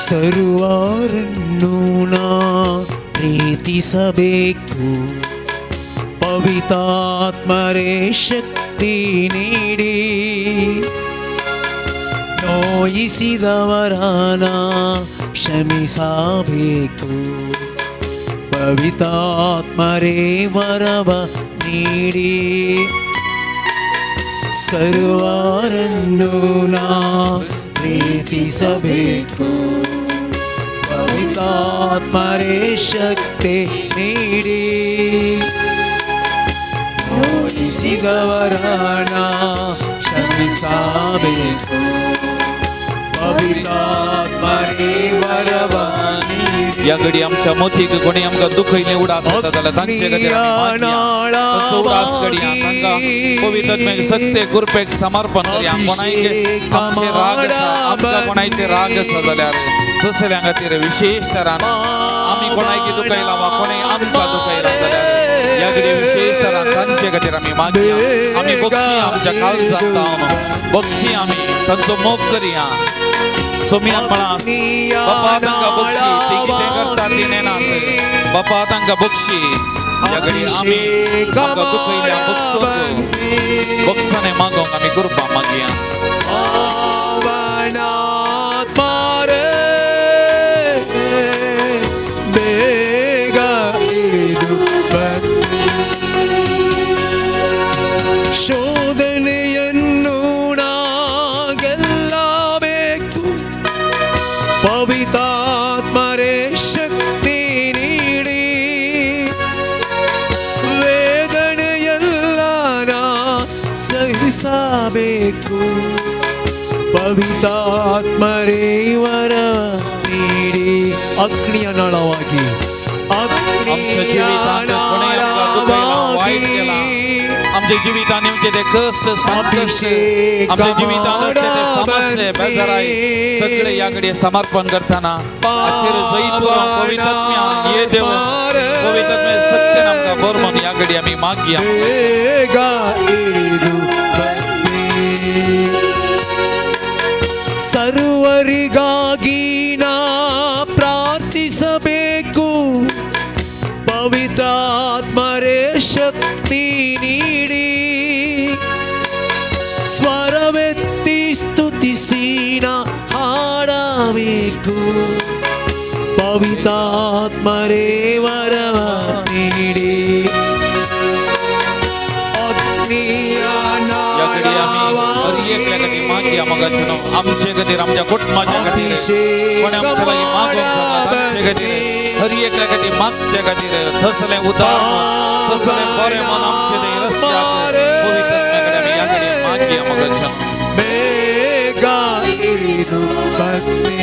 ಸರ್ವಾರನ್ನು ನಾ ಪ್ರೀತಿಸಬೇಕು, ಪವಿತ್ರಾತ್ಮರೇ ಶಕ್ತಿ ನೀಡಿ ನೋಯಿಸಿದವರನ ಕ್ಷಮಿಸಬೇಕು, ಪವಿತ್ರಾತ್ಮರೇ ವರವ ನೀಡಿ ಸರ್ವಾರನ್ನು ನಾ ಪ್ರೀತಿಸಬೇಕು, ಪವಿತ್ರಾತ್ಮರೇ ಶಕ್ತಿ ನೀಡಿ ನೋಯಿಸಿದವರನ ಕ್ಷಮಿಸಬೇಕು, ಪವಿತ್ರಾತ್ಮರೇ ವರವ ನೀಡಿ. ह्या घडी आमच्या मतीक कोणी आमकां दुखयलें उडास जाता जाल्यार तांचे खातीर आमी मागया. तांचो उडास घडया तांकां पवित्र सत्य कृपेक समर्पण करया. कोणायक आमचे राग आसा, आमकां कोणायचे राग आसा जाल्यार तसल्या खातीर विशेष तरान आमी कोणायक दुखयला वा कोणी आमकां दुखयला जाल्यार ह्या घडी विशेष तरान तांचे खातीर आमी मागया. आमी बक्षी आमच्या काळजांत जावन बक्षी आमी तांचो मोग करया. सोमियान म्हळां बापा तांकां बक्षी, ती कितें करता ती नेनात. बापा तांकां बक्षी. ह्या घडी आमी आमकां दुखयल्या बक्षोंक बक्षाने मागोंक आमी कृपा मागया. ಶೋಧನೆಯನ್ನು ನಾ ಗೆಲ್ಲಬೇಕು, ಪವಿತ್ರಾತ್ಮರೇ ಶಕ್ತಿ ನೀಡಿ, ವೇದನೆಯೆಲ್ಲ ನಾ ಸಹಿಸಬೇಕು, ಪವಿತ್ರಾತ್ಮರೇ ವರ ನೀಡಿ. ಅಗ್ನಿಯ ನಾಳವಾಗಿ, आमच्या ಅಗ್ನಿಯ जिवितांत कोणें आमकां दुखयलां, वायट केलां, आमच्या जिवितांत येवचे ते कश्ट संकश्ट, आमच्या जिवितांत आसचे ते समस्ये बेजाराय सगळे ह्या घडये समर्पण करतना हाचेर जैत पुरोवंक पवित्रात्म्या ये देव पवित्रात्म्या सत्यान आमकां बरो म्हूण ह्या घडये आमी मागया. ಬೇಗ ಇಳಿದು ಬನ್ನಿ. ಸರ್ವರಿಗಾಗಿ ನಾ ಪ್ರಾರ್ಥಿಸಬೇಕು, ಪವಿತ್ರಾತ್ಮರೇ ಶಕ್ತಿ ನೀಡಿ, ಸ್ವರವೆತ್ತಿ ಸ್ತುತಿಸಿ ನಾ ಹಾಡಬೇಕು, ಪವಿತ್ರಾತ್ಮರೇ ವರವ ನೀಡಿ. ಅಗ್ನಿಯ ह्या घडये आमी हर एकल्या खातीर मागया मोगाचें आमचे खातीर, आमच्या कुटुंबाच्या खातीर, कोणें आमच्या लागीं मागोंक सांगलां तांचे खातीर, हर एकल्या खातीर मागच्या खातीर तसलें उदार मन, तसलें बरें मन आमचे ते रस्त्याक पवित्रात्म्या कडेन आमी ह्या घडये मागया मोगाचें. ಬೇಗ ಇಳಿದು ಬನ್ನಿ.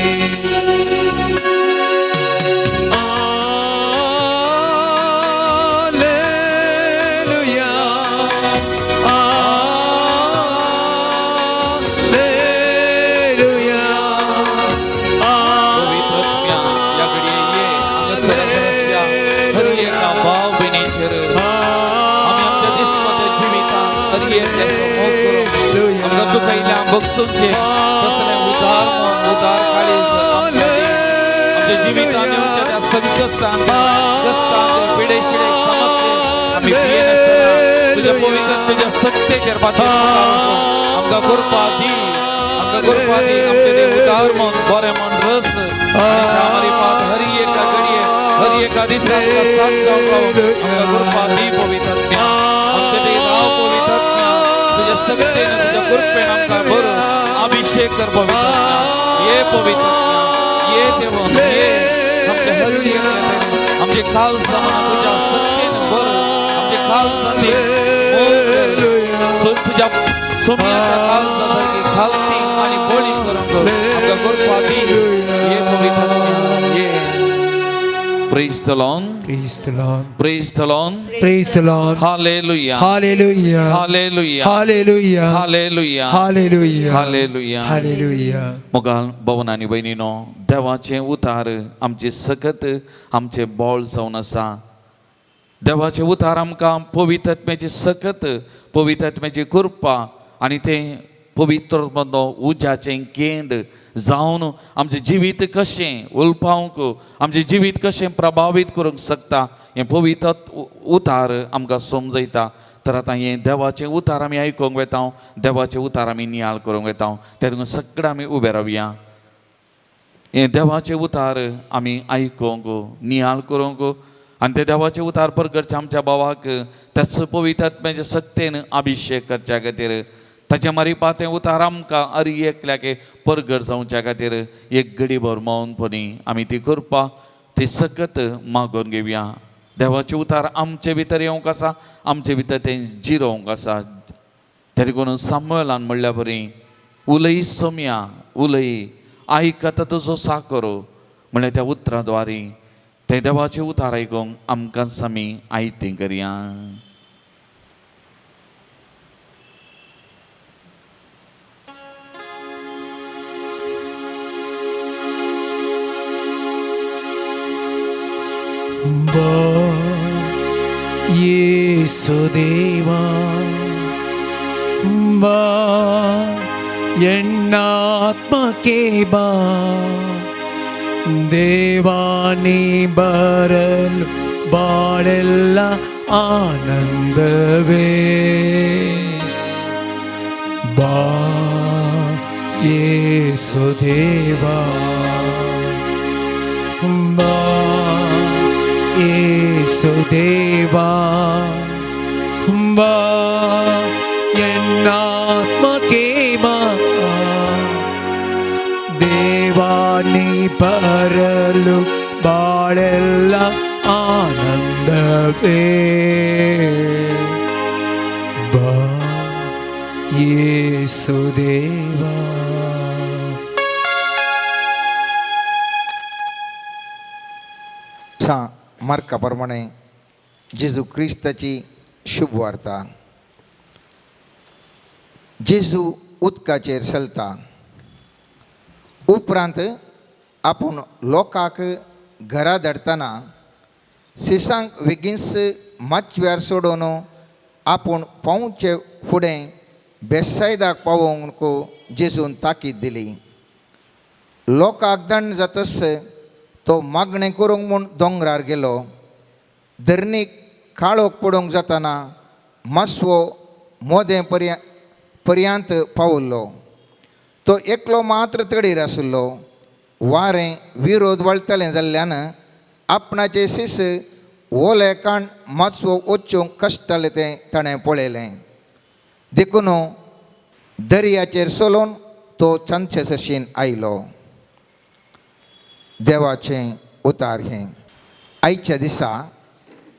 Alleluia, Alleluia, पवित्रात्म्या ह्या घडये ये हांगासर रस्त्या हर एका भाव भयणीचेर आमी आमच्या दिसपट्ट्या जिवितांत हर एकल्याचो मोग करूंक आमकां दुखयल्या बक्षुंचें तसलें उदार मन, उदार काळीज आमकां दी. आमच्या जिवितांत येवच्या त्या संकश्टांत, कश्टांत, पिडेशिडे समस्ये आमी भियेनासतना तुज्या पवित्र तुज्या सत्तेचेर पातयेवन आमकां कृपा दी, आमकां कृपा दी. आमचें तें उदार मन, बरें मन रस आनी त्या मारिफात हर एका घडये, हर एका दिसा आमकां साथ जावन रावूंक आमकां कृपा दी पवित्रात्म्या. आमचें तें राव पवित्रात्म्या, तुज्या सत्तेन तुज्या कृपेन आमकां बरो अभिषेक कर पवित्रात्म्या. ये पवित्रात्म्या, ये देवन, ये आमच्या हर एकल्या आमचे काळजां म्हणा तुज्या सत्तेन भर, आमचे काळजांनी मोग कर. तुज्या सोम्याच्या काळजा सारकी खालती आनी बळी करूंक आमकां कृपा दी. ये पवित्रात्म्या, ये. Praise the Lord. Praise the Lord. Praise the Lord. Praise the Lord. Hallelujah. Hallelujah. Hallelujah. Hallelujah. Hallelujah. Hallelujah. Hallelujah. Hallelujah. मोगाल भवन आनी भयणीनो, देवाचें उतार आमचें सकत आमचें बळ जावन आसा. देवाचें उतार आमकां पवित्रात्म्याची सकत, पवित्रात्म्याची कृपा आनी तें पवित्र उज्याचें केंद्र जावन आमचें जिवीत कशें उलपावंक, आमचें जिवीत कशें प्रभावीत करूंक शकता हें पवित्र उतार आमकां समजयता. तर आतां हें देवाचें उतार आमी आयकूंक वेता, देवाचें उतार आमी नियाळ करूंक वेता. तें सगळें आमी उबे रावया. हें देवाचें उतार आमी आयकूंक, नियाळ करूंक आनी ते देवाचें उतार परगटचें आमच्या भावाक त्याच पवित्रात्म्याच्या सक्तेन अभिषेक करच्या खातीर, ताच्या मारिपा तें उतार आमकां हर एकल्याक परगट जावच्या खातीर एक घडी भर मौनपणी आमी ती कृपा ती सकत मागोवन घेवया. देवाचें उतार आमचे भितर येवंक आसा, आमचे भितर तें जिरोवंक आसा. तरी कोण सामुएलान म्हणल्या बरी, उलय सोम्या उलय, आयकता तुजो साकर म्हणल्यार त्या उतरां द्वारी ते देवाचें उतार आयकूंक आमकां आमी आयतें करया. येसु देवा बा ಎನ್ನಾತ್ಮಕ್ಕೆ ಬಾ ದೇವಾನಿ ಬರಲು ಬಾಳೆಲ್ಲ ಆನಂದವೇ ಬಾ ಯೇಸು ದೇವಾ ಬಾ ಯೇಸು ದೇವಾ ಬಾ ಎನ್ನಾತ್ಮಕ್ಕೆ ಬಾ ದೇವಾನಿ ಬರಲು ಬಾಳೆಲ್ಲ ಆನಂದವೇ ಬಾ ಯೇಸು ದೇವಾ. सा मार्का प्रमाणे जेजू क्रिस्ताची शुभ वार्ता. जेजू उदकाचेर चलता उपरांत आपूण लोकांक घरा धाडटना सिसांक वेगींच माचव्यार सोडून आपूण पावचे फुडें बेसायदाक पावोवंक जेजून ताकीद दिली. लोकांक दंड जातस तो मागणें करूंक म्हूण दोंगरार गेलो. धरणीक काळोख पडूंक जाताना मासवो मोदें पर्यांत पावल्लो. तो एकलो मात्र तडीर आशिल्लो. वारें विरोध वळटलें जाल्ल्यान आपणाचे शिस ओले काण माचवो वचूंक कश्टालें तें ताणें पळयलें. देखून दर्याचेर चलोवन तो तांचे सशीन आयलो. देवाचें उतार हें. आयच्या दिसा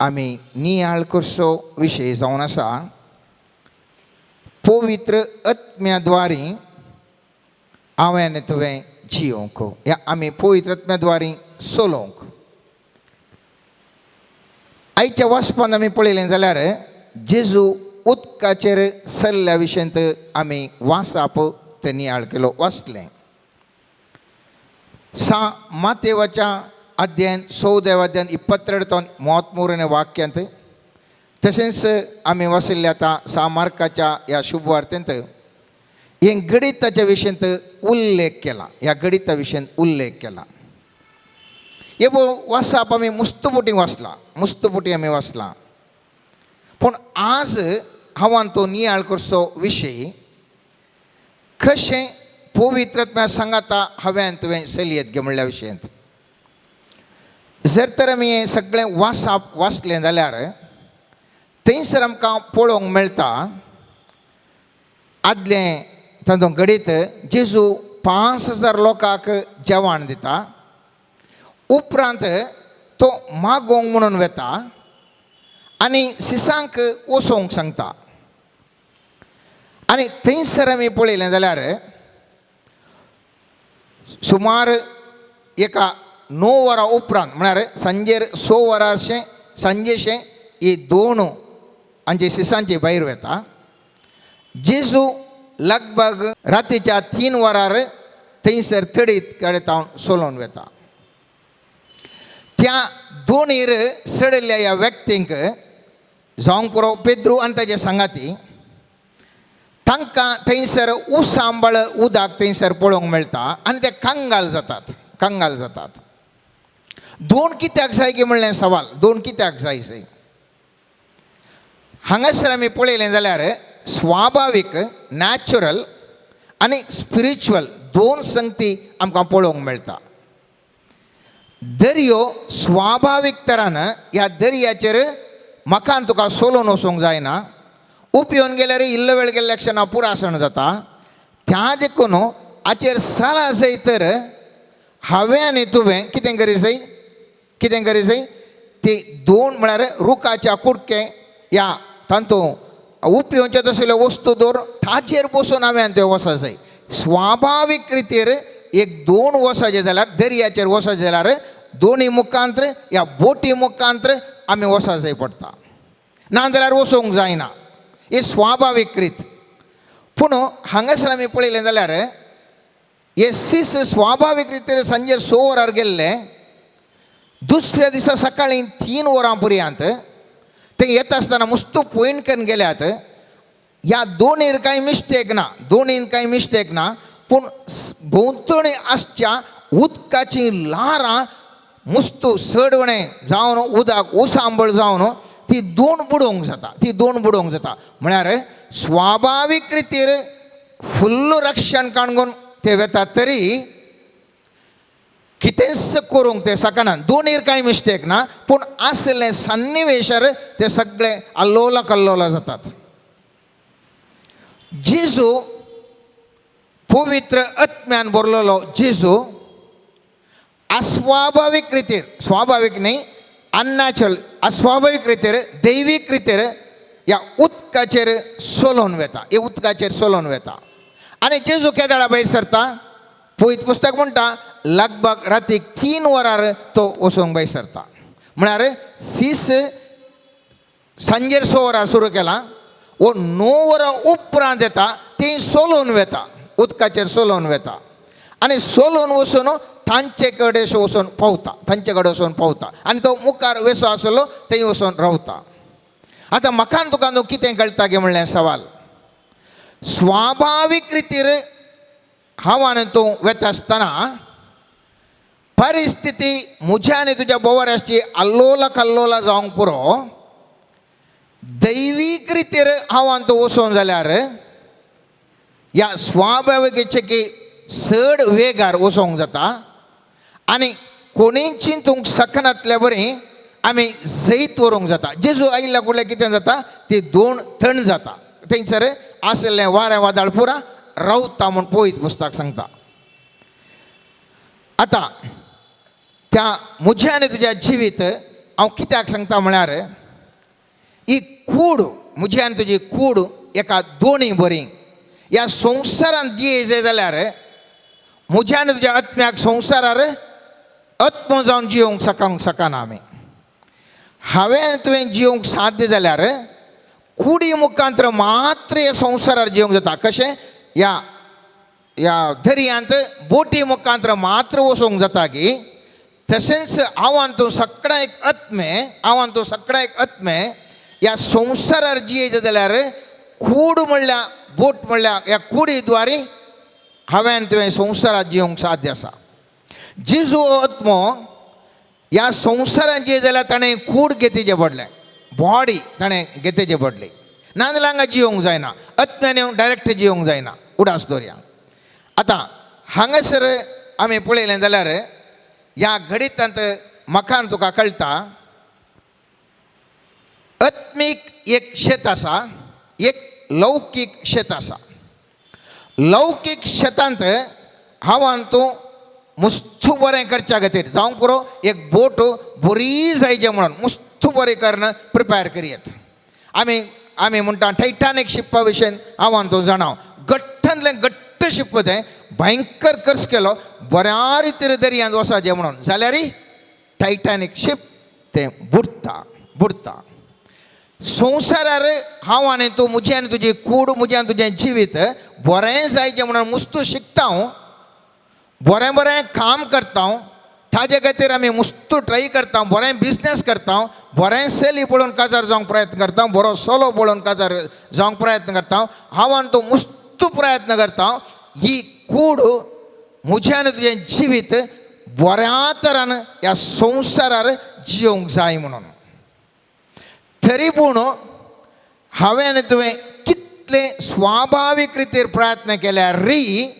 आमी नियाळ करचो विशय जावन आसा पवित्र आत्म्याद्वारी हांवें आनी तुवें जियोंक ह्या आमी पवित्र आत्म्याद्वारी चलोवंक. आयच्या वाचपान आमी पळयलें जाल्यार जेजू उदकाचेर सल्ल्या विशयांत आमी वाचप तें नियाळ केलो वाचलें. सा मातेवाच्या अध्यायन 14 अध्यायन 22 33 वाक्यांत तशेंच आमी वाचिल्लें आतां सा मार्काच्या ह्या शुभवार्तेंत हें गणिताच्या विशयांत उल्लेख केला. ह्या गणिता विशयांत उल्लेख केला. हे वाचप आमी मुस्तपुटी वाचलां, मुस्तपुटी आमी वाचलां. पूण आज हांवान तो नियाळ करचो विशय कशें पवित्र आत्म्या सांगाता हांवें तुवें चलयेत गे म्हणल्या विशयांत. जर तर आमी हें सगळें वाचप वाचलें जाल्यार थंयसर आमकां पळोवंक मेळटा आदलें तातूंत घडीत जेजू 5000 लोकांक जेवण दिता. उपरांत तो मागोवंक म्हणून वता आनी सिसांक वचोंक सांगता. आनी थंयसर आमी पळयलें जाल्यार सुमार एका 9 वरां उपरांत म्हळ्यार सांजेर 6 वरांशें सांजेशें ही दोन हांचे सिसांचे भायर वता. जेजू लगभग रातीच्या 3 वरार थंयसर तडीत कडेन हांव चलोवन वता. त्या दोनीर चडिल्ल्या ह्या व्यक्तींक जावंक पुरो पेद्रू आनी ताजे सांगाती तांकां थंयसर उसांबळ उदक थंयसर पळोवंक मेळटा आनी ते कंगाल जातात, कंगाल जातात. दोन कित्याक जाय की म्हणलें सवाल, दोन कित्याक जाय जाय. हांगासर आमी पळयलें जाल्यार स्वाभावीक नॅचरल आनी स्पिरिच्युअल दोन संगती आमकां पळोवंक मेळटा. दर्यो स्वाभावीक तरान ह्या दर्याचेर म्हाका आनी तुका सोलोवन वचूंक जायना. उपयोन गेल्यार इल्लो वेळ गेल्ल्या क्षणा पुरासण जाता. त्या देखून हाचेर साला जाय तर हांवें आनी तुवें कितें करी जाय, कितें करी जाय ती दोन म्हळ्यार रुखाच्या कुडके ह्या तातूंत उपयोगचे तसल्यो वस्तू दवर ताचेर बसून हांवें आनी त्यो वचो जाय. स्वाभावीक रितीर एक दोन वसाचे जाल्यार दर्याचेर वचत जाल्यार दोनी मुखांत्र ह्या बोटी मुखांत्र आमी वचोंक जाय पडटा, नाजाल्यार वचूंक जायना. ही स्वाभावीक रीत. पूण हांगासर आमी पळयलें जाल्यार हे सीस स्वाभावीक रितीर सांजे 6 वरार गेल्ले, दुसऱ्या दिसा सकाळीं 3 वरां पर्यंत ते येता आसतना मुस्तू पॉयंट करून गेल्यात. ह्या दोनीर कांय मिस्टेक ना, दोनीन कांय मिस्टेक ना, पूण भोंवतणी आसच्या उदकाचीं ल्हारां मुस्तू चडवणें जावन उदक उसांबळ जावन ती दोन बुडोवंक जाता, ती दोन बुडोवंक जाता. म्हळ्यार स्वाभावीक रितीर फुल्ल रक्षण काणून ते वेतात तरी कितेंच करूंक ते शकना. दोनीर कांय मिस्टेक ना, पूण आसलें सन्निवेशार ते सगळे अल्लोला कल्लोला जातात. जेजू पवित्र आत्म्यान भरलेलो जेजू अस्वाभावीक रितीर, स्वाभावीक न्ही, अननॅचरल, अस्वाभावीक रितीर दैवीक रितीर ह्या उदकाचेर सोलोवन वेता, ह्या उदकाचेर सोलोवन वेता. आनी जेजू केदाळा भायर सरता, पवित्र पुस्तक म्हणटा लगभग रातीक 3 वरार तो वचूंक भायर सरता. म्हळ्यार सीस सांजेर 6 वरार सुरू केला, वो 9 वरां उपरांत येता, ती सोलोवन वेता, उदकाचेर सोलोवन वेता. आनी सोलोवन वचून तांचे कडेन वचून पावता, तांचे कडेन वचून पावता. आनी तो मुखार वेसो आसलो थंय वचून रावता. आतां म्हाका आनी तुका न्हू कितें कळटा गे म्हणलें सवाल, स्वाभावीक रितीर हांव आनी तूं वेता आसतना परिस्थिती म्हज्या आनी तुज्या बोवार आसची अल्लोला कल्लोला जावंक पुरो. दैवीक रितीर हांव आनी तूं वचोन जाल्यार ह्या स्वाभाविकेचे की चड वेगार वचोंक जाता आनी कोणीय चिंतूंक शकनातल्या बरी आमी जैत व्हरूंक जाता. जेजू आयिल्ल्या कुडल्या कितें जाता, ती दोन थंड जाता, थंयसर आशिल्लें वारें वादळ पुरा रावता म्हूण पवित्र पुस्तक सांगता. आतां त्या म्हज्या आनी तुज्या जिवीत हांव कित्याक सांगता म्हळ्यार ही कूड म्हजी आनी तुजी कूड एका दोनी बरी ह्या संवसारांत जियेचे जाल्यार म्हज्या आनी तुज्या आत्म्याक संवसारार आत्मो जावन जियोवंक शकूंक शकना आमी. हांवें आनी तुवें जियोवंक साध्य जाल्यार कुडी मुखांतर मात्र ह्या संवसारार जियोवंक जाता. कशें ह्या ह्या दर्यांत बोटी मुखांतर मात्र वचूंक जाता की तशेंच हांव आनी तूं सगळ्या एक आत्मे, हांव आनी तूं सगळ्या एक आत्मे ह्या संवसारार जियेचे जाल्यार कूड म्हणल्यार बोट म्हणल्यार ह्या कुडी द्वारे हांवें आनी तुवें संवसारात जियोवंक साध्य आसा. जेजू आत्मो ह्या संवसारान जिये जाल्यार ताणें कूड घेतिचें पडलें, बॉडी ताणें घेतिचें पडली, नाजाल्यार हांगा जियोवंक जायना, आत्म्यान येवन डायरेक्ट जियोवंक जायना. उडास दवरया. आतां हांगासर आमी पळयलें जाल्यार ह्या घडितांत म्हाका आनी तुका कळटा आत्मीक एक शेत आसा, एक लौकीक शेत आसा. लौकीक शेतांत हांव आनी तूं मुस्तू बरें करच्या खातीर जावंक पुरो एक बोट बरी जायचे म्हणून मुस्तू बरें करून प्रिपेर करयत. आमी आमी म्हणटा टायटानीक शिप्पा विशयन हांव आनी तूं जाणा, गट्टांतलें गट्ट शिप्प तें भयंकर खर्च केलो बऱ्या रितीर दर्यांत वचपाचें म्हणून, जाल्यार टायटानीक शिप तें बुडटा बुडटा. संवसारार हांव आनी तूं म्हजें आनी तुजी कूड म्हजें आनी तुजें जिवीत बरें जायचें म्हणून मुस्तू शिकता हांव, बरें बरें काम करता हांव, ताजे खातीर आमी मुस्तू ट्राय करता, बरें बिजनेस करता, बरें सेली पळोवन काजार जावंक प्रयत्न करता, बरो सोलो पळोवन काजार जावंक प्रयत्न करता, हांव आनी तूं मुस्तू प्रयत्न करता. ही कूड म्हजें आनी तुजें जिवीत बऱ्या तरान ह्या संवसारार जियोवंक जाय म्हणून. तरी पूण हांवें आनी तुवें कितले स्वाभावीक रितीर प्रयत्न केल्यार री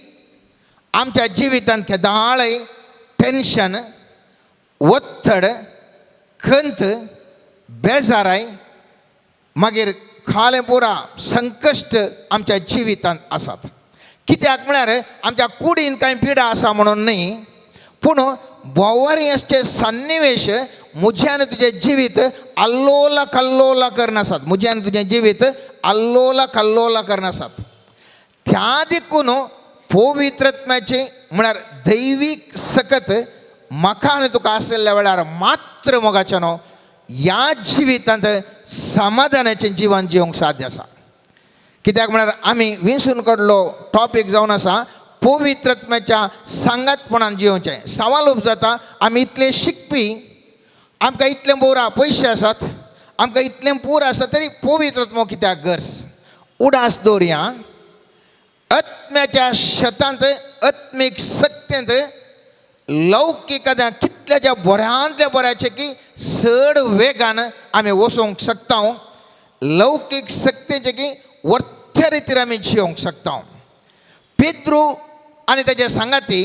आमच्या जिवितांत केदाळय टेन्शन, ಒತ್ತಡ, खंत, बेजाराय, मागीर खालें पुरा संकश्ट आमच्या जिवितांत आसात. कित्याक म्हळ्यार आमच्या कुडीन कांय पिडा आसा म्हणून न्ही, पूण भोंवरी आसचे सन्निवेश म्हजें आनी तुजें जिवीत अल्लोला कल्लोला करून आसात. म्हजें आनी तुजें जिवीत अल्लोला कल्लोला करून आसात. त्या देखून पवित्रत्म्याची म्हळ्यार दैवीक सकत म्हाका आनी तुका आशिल्ल्या वेळार मात्र मोगाचें न्हू ह्या जिवितांत समाधानाचें जीवन जिवंक साध्य आसा. कित्याक म्हळ्यार आमी विंचून काडलो टॉपीक जावन आसा पवित्रत्म्याच्या सांगातपणान जिवचें. सवाल उपजाता आमी इतले शिकपी, आमकां इतले बोरा पयशे आसात, आमकां इतलें पूर आसा, तरी पवित्रत्मो कित्याक गरज? उडास दवरया, आत्म्याच्या शेतांत आत्मीक सत्यांत लौकीक कितल्याच्या बऱ्यांतल्या बऱ्याचें की चड वेगान आमी वचोंक शकता, लौकीक शक्तीचें की वर्त्या रितीर आमी जियोंक शकता. पेद्रू आनी ताचे सांगाती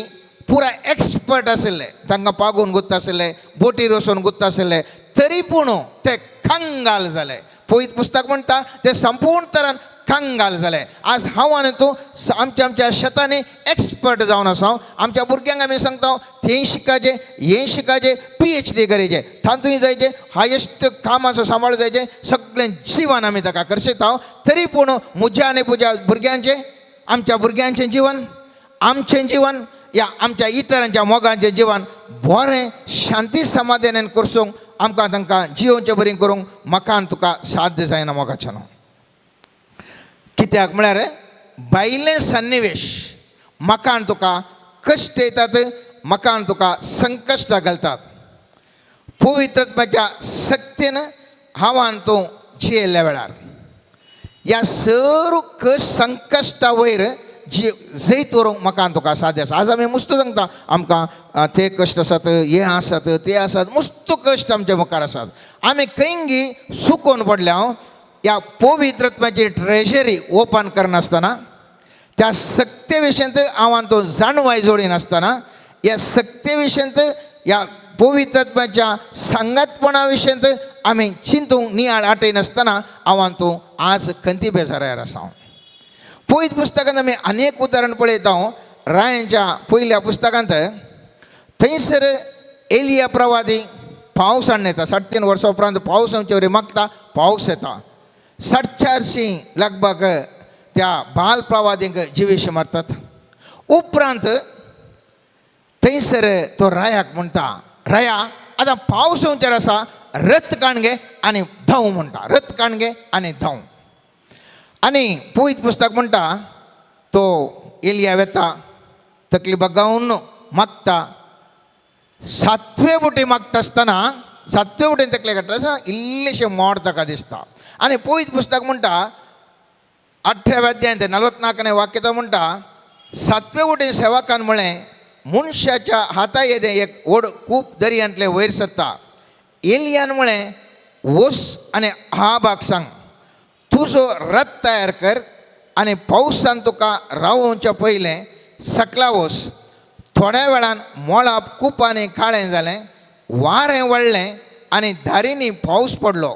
पुरा एक्सपर्ट आशिल्ले, तांकां पागून गुत्त आशिल्ले, बोटीर वचून गुत्त आशिल्ले, तरी पूण ते कंगाल जाले. पवित्र पुस्तक म्हणटा ते संपूर्ण तरान कंगाल जाले. आज हांव आनी तूं आमच्या आमच्या शेतांनी एक्सपर्ट जावन आसा. आमच्या भुरग्यांक आमी सांगता थंय शिकाचें, हें शिकाचें, PhD करचें, तातूंय जायचें, हायेस्ट कामाचो सांबाळ जायचें, सगळें जिवन आमी ताका करशेता. तरी पूण म्हज्या आनी म्हज्या भुरग्यांचें, आमच्या भुरग्यांचें जिवन, आमचें जिवन या आमच्या इतरांच्या मोगांचें जिवन बरें शांती समाधानान करसूंक आमकां तांकां जियोवचें बरें करूंक म्हाका आनी तुका साध्य जायना मोगाचें न्हू. कित्याक म्हळ्यार भायलें सन्निवेश म्हाका आनी तुका कश्ट येतात, म्हाका आनी तुका संकश्टां घालतात. पवित्रत्वाच्या शक्तीन हांव आनी तूं जियेल्ल्या वेळार ह्या सर्व संकश्टा वयर जी जैत व्हरूंक म्हाका आनी तुका साध्य आसा. आज आमी मुस्त सांगता आमकां ते कश्ट आसात, हे आसात, ते आसात, मुस्त कश्ट आमच्या मुखार आसात. आमी खंयगी सुकोवन पडल्या ह्या पवित्रत्वाची ट्रेजरी ओपन करनासतना, त्या सक्ते विशयांत हांव आनी तूं जाणवाय जोडिनासतना, ह्या सक्ते विशयांत ह्या पवित्रत्वाच्या सांगातपणा विशयांत आमी चिंतूंक नियाळ आटयनासतना हांव आनी तूं आज खंती बेजारार आसा. पवित्र पुस्तकांत आमी अनेक उदाहरण पळयता. रायांच्या पयल्या पुस्तकांत थंयसर एलिया प्रवादी पावस हाडून येता. 3.5 वर्सां उपरांत पावस आमचे वरी मागता, पावस येता. 450 लगभग त्या बाल प्रवादींक जिवेश मारतात. उपरांत थंयसर तो रायाक म्हणटा, राया आतां पावस येवचेर आसा, रथ काण घे आनी धांव म्हणटा, रथ काण घे आनी धांव. आनी पवित्र पुस्तक म्हणटा तो एलिया वेता, तकली बगावन मागता. 7वे बोटी मागता आसतना 7वे बोटीन तकले काडटा आसतना इल्लेशें मोड ताका दिसता. आनी पवित्र पुस्तक म्हणटा 18व्या अध्यायांत 44 वाक्य म्हणटा, 7वे वटेन सेवकान म्हळें, मनशाच्या हाता येदें एक व्हड खूब दर्यांतलें वयर सरता. एलियान म्हळें, वस आनी आहाबाक सांग, तुजो रथ तयार कर आनी पावसान तुका रावोवच्या पयलें सकला वस. थोड्या वेळान मोळाप कुपांनी काळें जालें, वारें वळ्ळें आनी धारींनी पावस पडलो.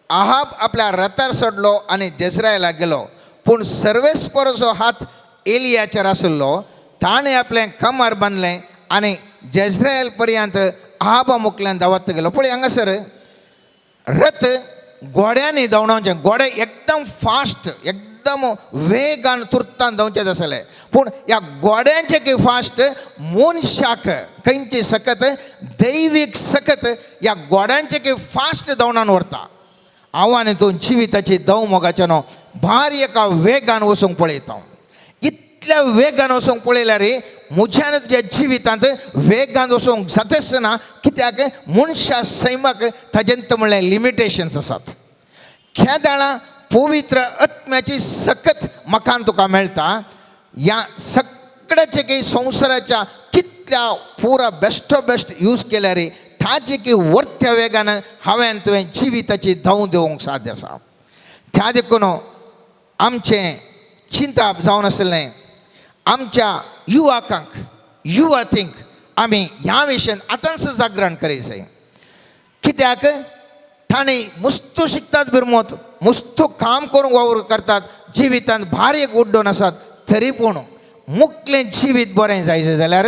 आहाब आपल्या रथार चडलो आनी जेजरायलाक गेलो. पूण सर्वेस्पराचो हात एलियाचेर आशिल्लो. ताणें आपलें कमर बांदलें आनी जेजरायल पर्यंत आहाबा मुखल्यान धांवत गेलो. पळय हांगासर रथ घोड्यांनी धांवडावचें, घोडे एकदम फास्ट, एकदम वेगान तुर्तान धांवचें आसलें. पूण ह्या घोड्यांचें की फास्ट मनशाक खंयची सकत, दैवीक सकत ह्या घोड्यांचें की फास्ट धांवणान व्हरता. हांव आनी तूं जिविताची धांव मोगाचें न्हू भारी एका वेगान वचूंक पळयता. इतल्या वेगान वचूंक पळयल्यार म्हज्या आनी तुज्या जिवितांत वेगान वचूंक जाताच ना. कित्याक मनशा सैमाक ताजेंत म्हणल्यार लिमिटेशन्स आसात. खेदाळां पवित्र आत्म्याची सकत म्हाका आनी तुका मेळटा. ह्या सगळ्याचे की संवसाराच्या कितल्या पुरा बेस्ट बेस्ट यूज केल्यार ताजे की वर्त्या वेगान हांवें तुवें जिविताची धांव दिवंक साध्य आसा. त्या देखून आमचें चिंताप जावन आसलें आमच्या युवकांक, युवतींक आमी ह्या विशयान आतांच जागरण करीत जाय. कित्याक तांणी मुस्तू शिकतात बिरमोत, मुस्तू काम करूंक वावर करतात, जिवितांत भारी एक उड्डोन आसात, तरी पूण मुखलें जिवीत बरें जायचें जाल्यार,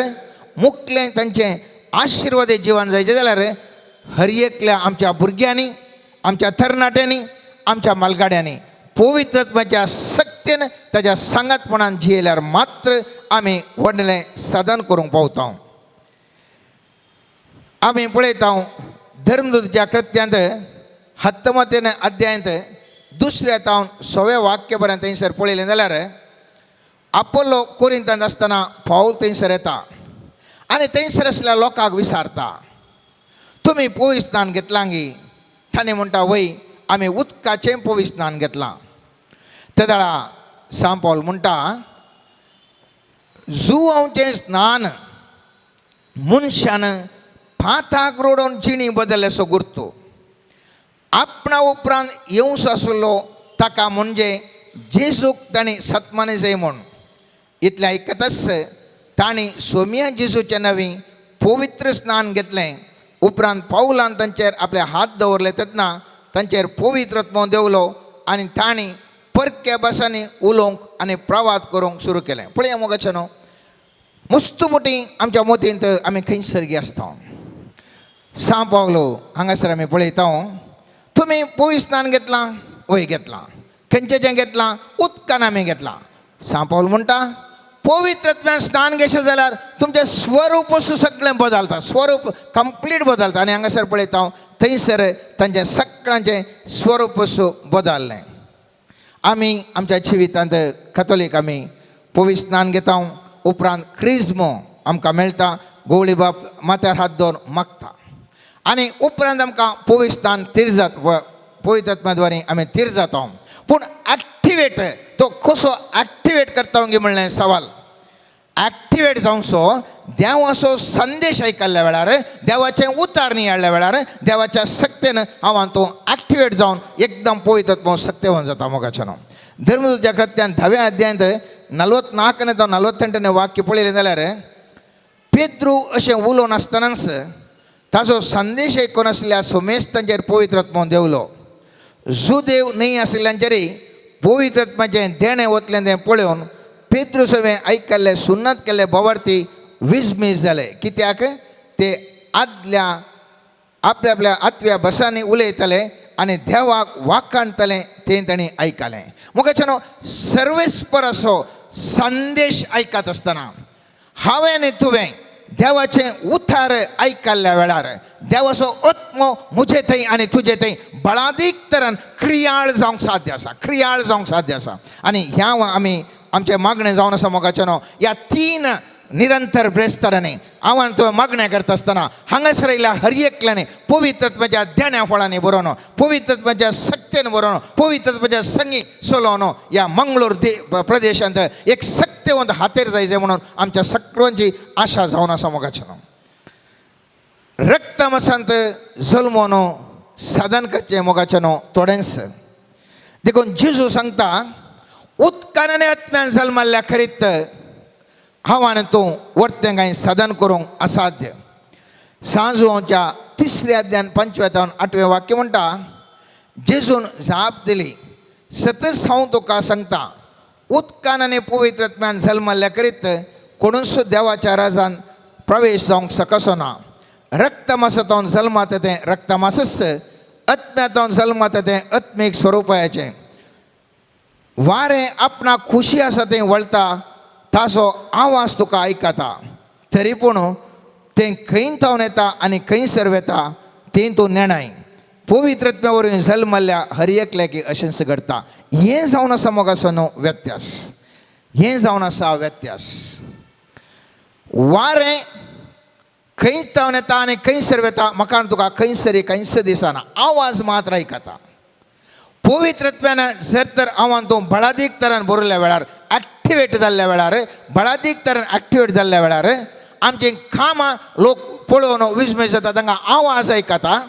मुखलें तांचें आशिर्वादी जिवन जायचें जाल्यार हर एकल्या आमच्या भुरग्यांनी, आमच्या तरणाट्यांनी, आमच्या मालगाड्यांनी पवित्रत्वाच्या सक्तीन ताच्या सांगातपणान जियेल्यार मात्र आमी व्हडलें साधन करूंक पावता. आमी पळयता धर्मदूतच्या कृत्यांत 19 अध्यायांत 2 तावन 6 वाक्य पर्यंत थंयसर पळयलें जाल्यार आपोलो कोरिंतांत आसतना पावल थंयसर येता आनी थंयसर आसल्या लोकांक विचारता, तुमी पवित्र स्नान घेतलां गी? तांणी म्हणटा, वय, आमी उदकाचें पवित्र स्नान घेतलां. ते वेळा सांव पावल म्हणटा, जुवांचें स्नान मनशान पाताक रोडोवन जिणी बदल्ल्याचो गुर्तो. आपणा उपरांत येवचो आसलो ताका म्हणजे जेजूक तांणी सत्मानी जाय म्हूण. इतलें आयकताच तांणी सोमिया जेजूचें नवी पवित्र स्नान घेतलें. उपरांत पावलान तांचेर आपले हात दवरले तेन्ना तांचेर पवित्र आत्मो देंवलो आनी तांणी परक्या भासांनी उलोवंक आनी प्रवाद करूंक सुरू केलें. पळया मोगाचें न्हू, मस्त मोटी आमच्या मोतींत आमी खंयसर आसता. सांव पावलो हांगासर आमी पळयता, तुमी पवित्र स्नान घेतलां? वय घेतलां. खंयचें घेतलां? उदकान आमी घेतलां. सांव पावल म्हणटा, पवित्र आत्म्यान स्नान घेशें जाल्यार तुमचें स्वरूप सगळें बदलता, स्वरूप कंप्लीट बदलता. आनी हांगासर पळयता थंयसर तांचें सगळ्यांचें स्वरूप बदललें. आमी आमच्या जिवितांत कथोलीक आमी पवित्र स्नान घेता, उपरांत क्रिज्मो आमकां मेळटा, गोवळी बाप माथ्यार हात दवरून मागता आनी उपरांत आमकां पवित्र स्नान तीर जात, पवित्र आत्म्या द्वारे आमी तीर जाता. पूण एक्टिवेट तो कसो एक्टिवेट करता गी म्हणलें सवाल. एक्टिवेट जावचो देवाचो संदेश आयकल्ल्या वेळार, देवाचें उतार नियाळ्ळ्या वेळार, देवाच्या सक्तेन हांव तो एक्टिवेट जावन एकदम पवित्र आत्मो सक्तेवान जाता. मोगाचें न्हू, धर्मदूतच्या कृत्यान 10व्या अध्यायांत 44 जावं 48 वाक्य पळयलें जाल्यार पेद्रू अशें उलोवन आसतनाच ताजो संदेश आयकून आसल्या सोमेस्तांचेर पवित्र आत्मो देंवलो. जुदेव न्हय आशिल्ल्यांचेरय पवित्र आत्म्याचें देणें वतलें तें पळोवन पेद्रू सवें आयकल्ले सुन्नत केल्ले भवार्थी विजमीज जाले. कित्याक ते आदल्या आपल्या आपल्या आत्व्या बसांनी उलयताले आनी देवाक वाखाणताले तें तांणी आयकलें. मोगाचें न्हू, सर्वेस्पर असो संदेश आयकत आसतना हांवें आनी तुवें देवाचें उतार आयकल्ल्या वेळार देवाचो आत्मो म्हजे थंय आनी तुजे थंय बळादीक तरान क्रियाळ जावंक साध्य आसा, क्रियाळ जावंक साध्य आसा. आनी ह्या आमी आमचें मागणें जावन आसा मोगाचें न्हू, ह्या 3 निरंतर ब्रेस्तारांनी हांव आनी तुवें मागणें करता आसतना हांगासर आयिल्ल्या हर एकल्यानी पवित्र आत्म्याच्या देण्या फळांनी बरोवन, पवित्र आत्म्याच्या सक्तेन बरोवन, पवित्र आत्म्याच्या संगी चलोवन ह्या मंगळूर प्रदेशांत एक सक्तेवंत हातेर जाय म्हणून आमच्या सगळ्यांची आशा जावन आसा मोगाचें न्हू. रक्तमासांत जल्मोन साधन करचें मोगाचें न्हू थोडेंच. देखून जेजू सांगता, उदकान आनी आत्म्यान जल्मल्ल्या खरीत हांव आनी तूं वर्तें कांय साधन करूंक असाध्य. सांजवाच्या 3ऱ्या अध्यान 5व्या तावन 8वें वाक्य म्हणटा, जेजून जाप दिली, सतच हांव तुका सांगता, उदकान आनी पवित्र आत्म्यान जल्मल्ल्या करीत कोणूच देवाच्या राजान प्रवेश जावंक शकसो ना. रक्तमासांतून जल्माता तें रक्तमासच, आत्म्यांतून जल्माता तें आत्मीक स्वरुपाचें. वारें आपणाक खुशी आसा तें वळटा, ताचो आवाज तुका आयकता, तरी पूण तें खंय थावन येता आनी खंयसर वेता तें तूं नेणाय. पवित्र आत्म्या वरवीं जल्मल्ल्या हर एकल्याक अशेंच घडटा. हें जावन आसा मोगाचो न्हू व्यत्यास, हें जावन आसा व्यत्यास. वारें खंय थावन येता आनी खंयसर वेता म्हाका तुका खंयसर खंयच दिसना, आवाज मात्र आयकता. पवित्र आत्म्यान जर तर हांव तूं बळादीक तरान बरयल्ल्या वेळार, एक्टिवेट जाल्ल्या वेळार, बळादीक तरान एक्टिवेट जाल्ल्या वेळार आमचीं कामां लोक पळोवन विस्मय जाता, तांकां आवाज आयकता.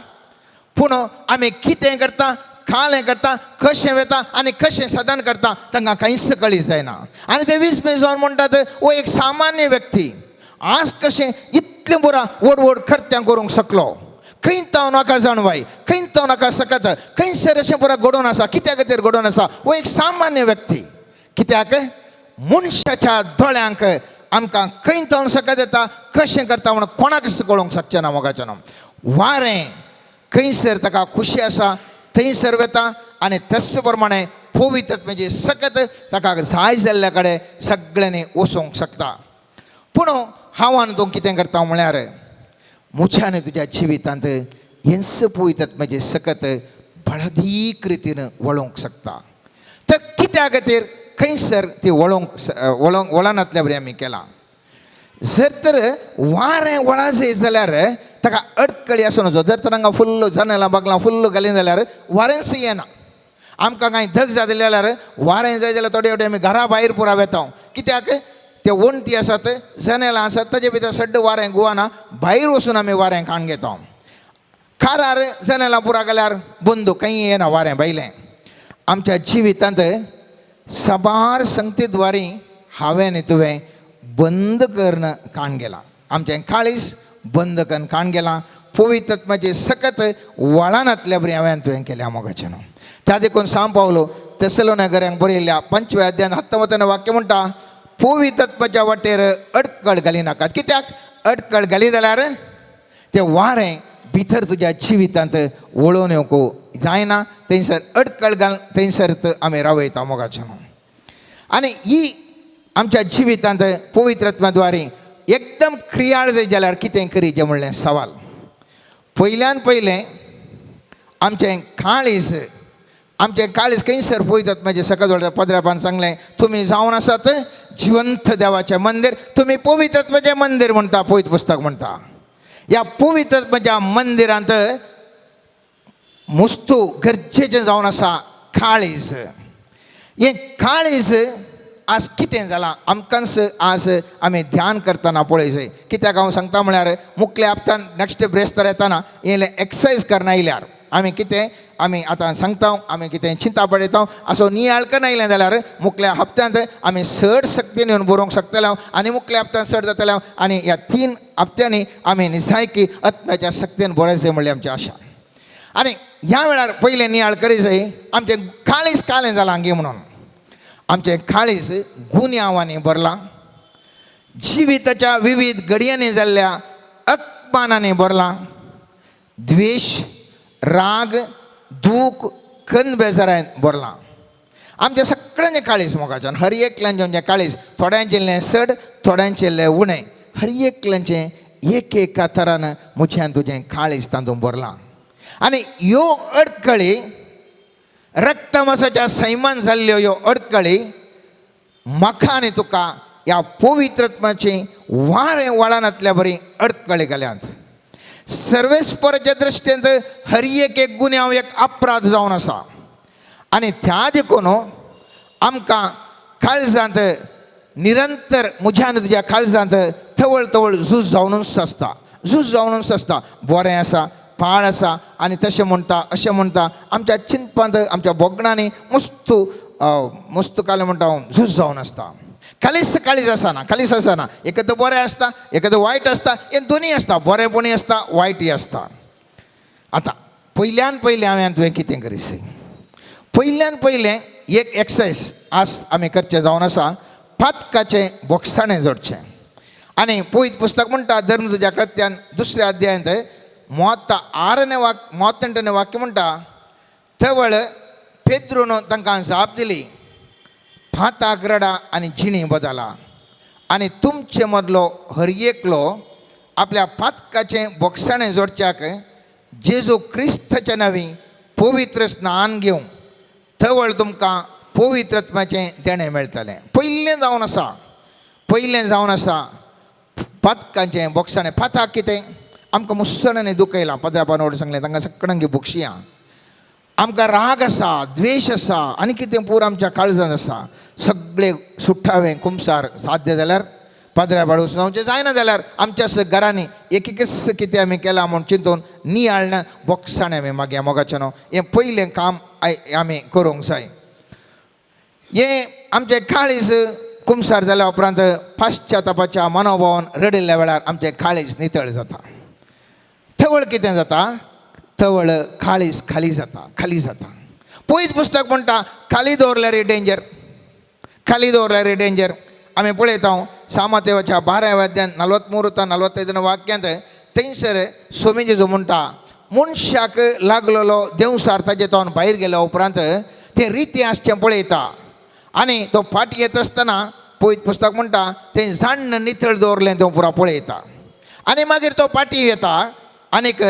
पूण आमी कितें करता, कालें करता, कशें वता आनी कशें साधन करता तांकां कांयच कळी जायना. आनी ते विस्मय जावन म्हणटात, हो एक सामान्य व्यक्ती आज कशें इतलें बरो व्हड व्हड कर्त्यां करूंक शकलो, खंय तावन नाका जाणवाय, खंय तावन नाका सकत, खंयसर अशें पुरो घडोवन आसा, कित्या खातीर घडोवन आसा, हो एक सामान्य व्यक्ती. कित्याक मनशाच्या दोळ्यांक आमकां खंय तावन सकत येता, कशें करता म्हणून कोणाकच कळोवंक शकचें ना मोगाचें न्हू. वारें खंयसर ताका खुशी आसा थंयसर वता आनी तेच प्रमाणे पवित्र म्हणजे सकत ताका जाय जाल्ल्या कडेन सगळ्यांनी वचूंक शकता. पूण हांव आनी तूं कितें करता म्हळ्यार म्हज्या आनी तुज्या जिवितांत हेंच पवित्र आत्म्याचें सकत बळदीक रितीन वळोवंक शकता. तर कित्या खातीर खंयसर ती वळोवंक वळोवंक वळनातल्या बरी आमी केलां. जर तर वारें वळा जाय जाल्यार ताका अडकळी आसूं नजो. जर तर हांगा फुल्ल जनेलां बागलां फुल्ल घाली जाल्यार वारेंच येना. आमकां कांय धग जातलें जाल्यार वारें जाय जाल्यार थोडे फावटी आमी घरा भायर पुरा वेता. कित्याक ते वण्टी आसात, जनेलां आसात, ताजे भितर सड्ड वारें गुवाना, भायर वचून आमी वारें काण घेता. कारार जनेलां पुरा घाल्यार बंदू खंय येना वारें भायलें. आमच्या जिवितांत साबार संगतीद्वारी हांवें आनी तुवें बंद करून काण गेलां. आमचें काळीज बंद करून काण गेलां. पवित्र आत्म्याचें सकत वळानातल्या बरी हांवें आनी तुवें केल्या मोगाचें न्हू. त्या देखून सांग पावलो तेसलोनगऱ्यांक बरयल्ल्या 5व्या अध्यायान 19 वाक्य म्हणटा, पवित्र आत्म्याच्या वाटेर अडकळ घाली नाकात. कित्याक अडकळ घाली जाल्यार तें वारें भितर तुज्या जिवितांत वळोवन येवंक जायना. थंयसर अडकळ घाल थंयसर आमी रावयता मोगाचें न्हू. आनी ही आमच्या जिवितांत पवित्र आत्म्याद्वारे एकदम क्रियाळ जाय जाल्यार कितें करीचें म्हणलें सवाल. पयल्यान पयलें आमचें काळीज, आमचें काळीज खंयसर पवित्र आत्म्याचें सकत वळटा. पदरापान सांगलें, तुमी जावन आसात जिवंत देवाचें मंदीर, तुमी पवित्र आत्म्याचें मंदीर म्हणटा पवित्र पुस्तक म्हणटा. ह्या पवित्र आत्म्याच्या मंदिरांत मुस्तू गरजेचें जावन आसा काळीज. हें काळीज आज कितें जालां आमकांच आज आमी ध्यान करतना पळय जाय. कित्याक हांव सांगता म्हळ्यार मुखल्या हप्त्यान नेक्स्ट ब्रेस्तार येतना येयलें एक्सरसायज करना आयल्यार आमी कितें आमी आतां सांगता, आमी कितें चिंता पडयता असो नियाळ करना आयलें जाल्यार मुखल्या हप्त्यांत आमी चड शक्तीन येवन बरोवंक शकतले आनी मुखल्या हप्त्यांत चड जातले. आनी ह्या 3 हप्त्यांनी आमी निजायकी आत्म्याच्या शक्तीन बरोवंक जाय म्हणली आमची आशा. आनी ह्या वेळार पयलें नियाळ करी जाय आमचें काळीज कालें जालां गे म्हणून. आमचें काळीज गुन्यांवांनी भरलां, जिविताच्या विविध घडयांनी जाल्ल्या अपमानांनी भरलां, द्वेश, राग, दूख, कन बेजारान भरलां. आमच्या सगळ्यांचें काळीज मोगाच्यान हर एकल्यांचें आमचें काळीज थोड्यांचें चड, थोड्यांचें उणें, हर एकल्यांचें एक एका तरान म्हज्यान तुजें काळीज तातूंत भरलां. आनी ह्यो अडकळी रक्तमासाच्या सैमान जाल्ल्यो ह्यो अडकळी म्हाका आनी तुका ह्या पवित्र आत्म्याची वारें वळानातल्या बरी अडकळी घाल्यात. सर्वेस्पराच्या दृश्टींत हर एक एक गुन्यांव एक अपराध जावन आसा. आनी त्या देखून आमकां काळजांत निरंतर म्हज्या आनी तुज्या काळजांत तवळ तवळ झूज जावनूच आसता, झूज जावनूच आसता. बरें आसा, पाळ आसा आनी तशें म्हणटा अशें म्हणटा आमच्या चिंतपांत आमच्या भोगणांनी मुस्तू मुस्तू कालें म्हणटा हांव झूज जावन आसता. कालीस काळीज आसना, कालीस आसना. एकादो बरें आसता, एकादो वायट आसता, हें दोनूय आसता, बरेंपणूय आसता, वायटय आसता. आतां पयल्यान पयलें हांवें तुवें कितें करीस, पयल्यान पयलें एक एक्सरसायज आज आमी करचें जावन आसा, पातकाचें बोगसाणें जोडचें. आनी पवित्र पुस्तक म्हणटा धर्म तुज्या कृत्यान 2 अध्यायांत 36 वाक्य 38 वाक्य म्हणटा, तवळ पेद्रून तांकां जाप दिली, फाताक रडा आनी जिणी बदला आनी तुमचे मदलो हर एकलो आपल्या पातकाचें बोगसाणें जोडच्याक जेजू क्रिस्ताच्या नांवी पवित्र स्नान घेवं, तवळ तुमकां पवित्र आत्म्याचें देणें मेळटलें. पयलें जावन आसा, पयलें जावन आसा पातकांचें बोगसाणें. पाताक कितें आमकां मुसणांनी दुखयलां, पदरापान वडून सांगलें तांकां सगळ्यांक बोगशिया. आमकां राग आसा, द्वेश आसा आनी कितें पूर आमच्या काळजांत आसा, सगळे सुट्टावें कुमसार साध्य जाल्यार पदरा पाड वचून आमचें जायना जाल्यार आमच्या घरांनी एक एकच कितें आमी केलां म्हूण चिंतून नियाळना बोगसाणें आमी मागीर मोगाचें न्हू हें पयलें काम आमी करूंक जाय. हें आमचें काळीज कुमसार जाल्या उपरांत पाश्चातापाच्या मनोभावान रडिल्ल्या वेळार आमचें काळीज नितळ जाता. तवळ कितें जाता, तवळ काळीज खाली जाता, खाली जाता. पयच पुस्तक म्हणटा खाली दवरल्यार डेंजर, खाली दवरल्यार डेंजर. आमी पळयता सामातेवाच्या 12व्या अध्यायान 43 ते 45 वाक्यांत थंयसर स्वामी जेजू म्हणटा, मनशाक लागलेलो देंवसार ताजे तोंड भायर गेल्या उपरांत तें रितें आसचें पळयता आनी तो फाटी येता आसतना पयत पुस्तक म्हणटा तें जाण्ण नितळ दवरलें तें पुरा पळयता. आनी मागीर तो पाटी येता आनीक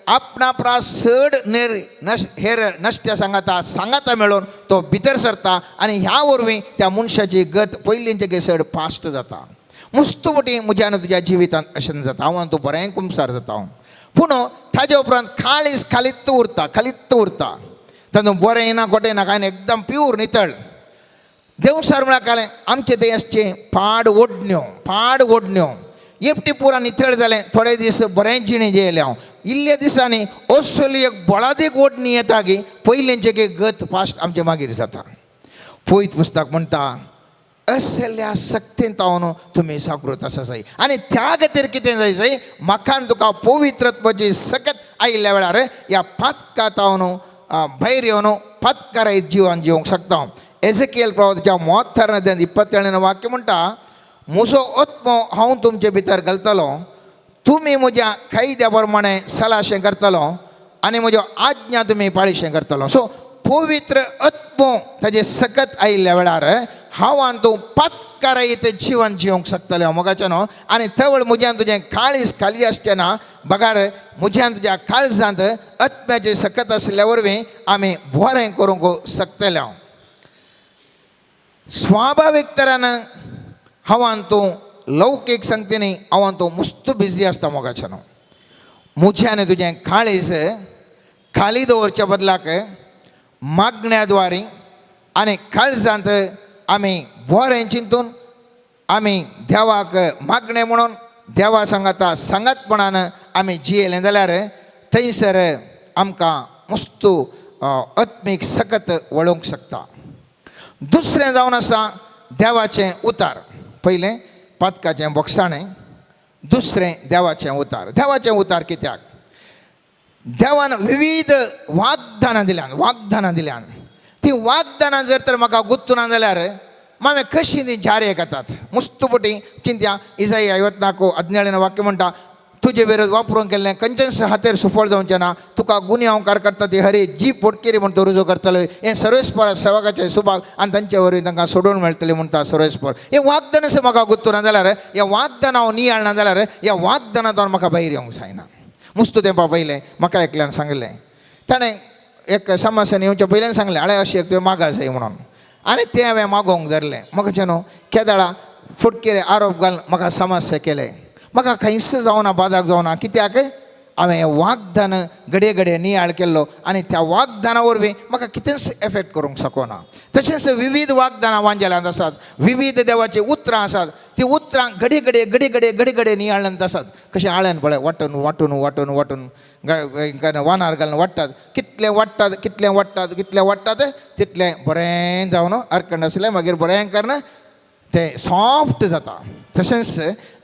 आपणा प्रास चड नेर नश हेर नश्ट्या सांगाता सांगाता मेळोवन तो भितर सरता आनी ह्या वरवीं त्या मनशाची गत पयलींचे चड फास्ट जाता. मुस्तू मोटी म्हज्या आनी तुज्या जिवितांत अशें जाता. हांव आनी तूं बरें कुमसार जाता हांव, पूण ताजे उपरांत काळीज खालीत उरता, खालीत उरता. तातूंत बरें ना खोटें ना कांय ना, एकदम प्यूर नितळ. देवसार म्हळ्यार कालें आमचें तें आसचें पाड ओडण्यो, पाड ओडण्यो एकटी पुरा नितळ जालें. थोडे दीस बरें जिणें जेयलें हांव. इल्ल्या दिसांनी असली एक बळादीक ओडणी येता की पयलींचे की गत फास्ट आमचे मागीर जाता. पयत पुस्तक म्हणटा असल्या सक्तेन तावन तुमी जागृत आसा जाय आनी त्या खातीर कितें जाय जाय म्हाका तुका पवित्रत्वाची सकत आयिल्ल्या वेळार ह्या पातका तावन भायर येवन पातकाराय जिवन जिवंक शकता हांव. एझेकियल प्रवादाच्या 36 27 वाक्य म्हणटा, म्हजो आत्मो हांव तुमचे भितर घालतलो, तुमी म्हज्या कायद्या प्रमाणे सलाशें करतलो आनी म्हज्यो आज्ञा तुमी पाळीशें करतलो. सो पवित्र आत्मो ताजे सकत आयिल्ल्या वेळार हांव आनी तूं पातकारायत जिवन जिवंक शकतलें हांव मोगाचें न्हू. आनी तवळ म्हज्यान तुजें काळीज खाली आसचें ना, बगार म्हज्यान तुज्या काळजांत आत्म्याचें सकत आशिल्ल्या वरवीं आमी बरें करूंक शकतले हांव. स्वाभावीक तरान हांव आनी तूं लौकीक संगतींनी हांव आनी तूं मुस्त बिजी आसता मोगाचें न्हू. म्हजें आनी तुजें काळीज खाली दवरच्या बदलाक मागण्या द्वारी आनी काळजांत आमी बरें चिंतून आमी देवाक मागणें म्हणून देवा सांगाता सांगातपणान आमी जियेलें जाल्यार थंयसर आमकां मुस्तू आत्मीक सकत वळोवंक शकता. दुसरें जावन आसा देवाचें उतार. पयलें पातकाचें बोगसाणें, दुसरें देवाचें उतार. देवाचें उतार कित्याक? देवान विविध वाग्दानां दिल्यान, वाग्दानां दिल्यान. ती वाग्दानां जर तर म्हाका गुत्तुना जाल्यार मागीर कशी ती जारी येतात. मुस्तुपटी चिंत्या इजाई 54 17 वाक्य म्हणटा, तुजे विरोध वापरून केल्लें खंयच्याच हातेर सुफळ जावचें ना, तुका गुन्यांवकार करता ती हरी जी पोटकेरी म्हण तो रुजू करतलो. हें सर्वेस्पर सेवकाचे सुभाग आनी तांचे वरवीं तांकां सोडून मेळटलें म्हणटा सर्वेस्पर. हें वाग्दान म्हाका गुत्तुना जाल्यार, ह्या वाग्दान हांव नियाळना जाल्यार ह्या वाग्दानांत म्हाका भायर येवंक जायना. मुस्तू तेंपा पयलें म्हाका एकल्यान सांगलें, ताणें एक समासान येवच्या पयल्यान सांगलें, आळे अशें एक तुवें मागा जाय म्हणून. आनी तें हांवें मागोवंक धरलें. म्हाका न्हू केदाळा फुटकेरे आरोप घालून म्हाका समस्या केले, म्हाका खंयच जावना, बादाक जावना. कित्याक? हांवें वाग्दान घडये घडये नियाळ केल्लो आनी त्या वाग्दाना वरवीं म्हाका कितेंच एफेक्ट करूंक शकना. तशेंच विविध वाग्दानां वांजेलांत आसात, विविध देवाचीं उतरां आसात, ती उतरां घडये घडये घडये घडये घडये घडये नियाळ्यांत आसात. कशें आळ्यान पळय वांटून वांटून वांटून वांटून वानार घालून वाडटात, कितलें वाडटात कितलें वाडटात कितलें वाडटात तितलें बरें जावन अर्कंड आसलें मागीर बरें करून तें सॉफ्ट जाता. तशेंच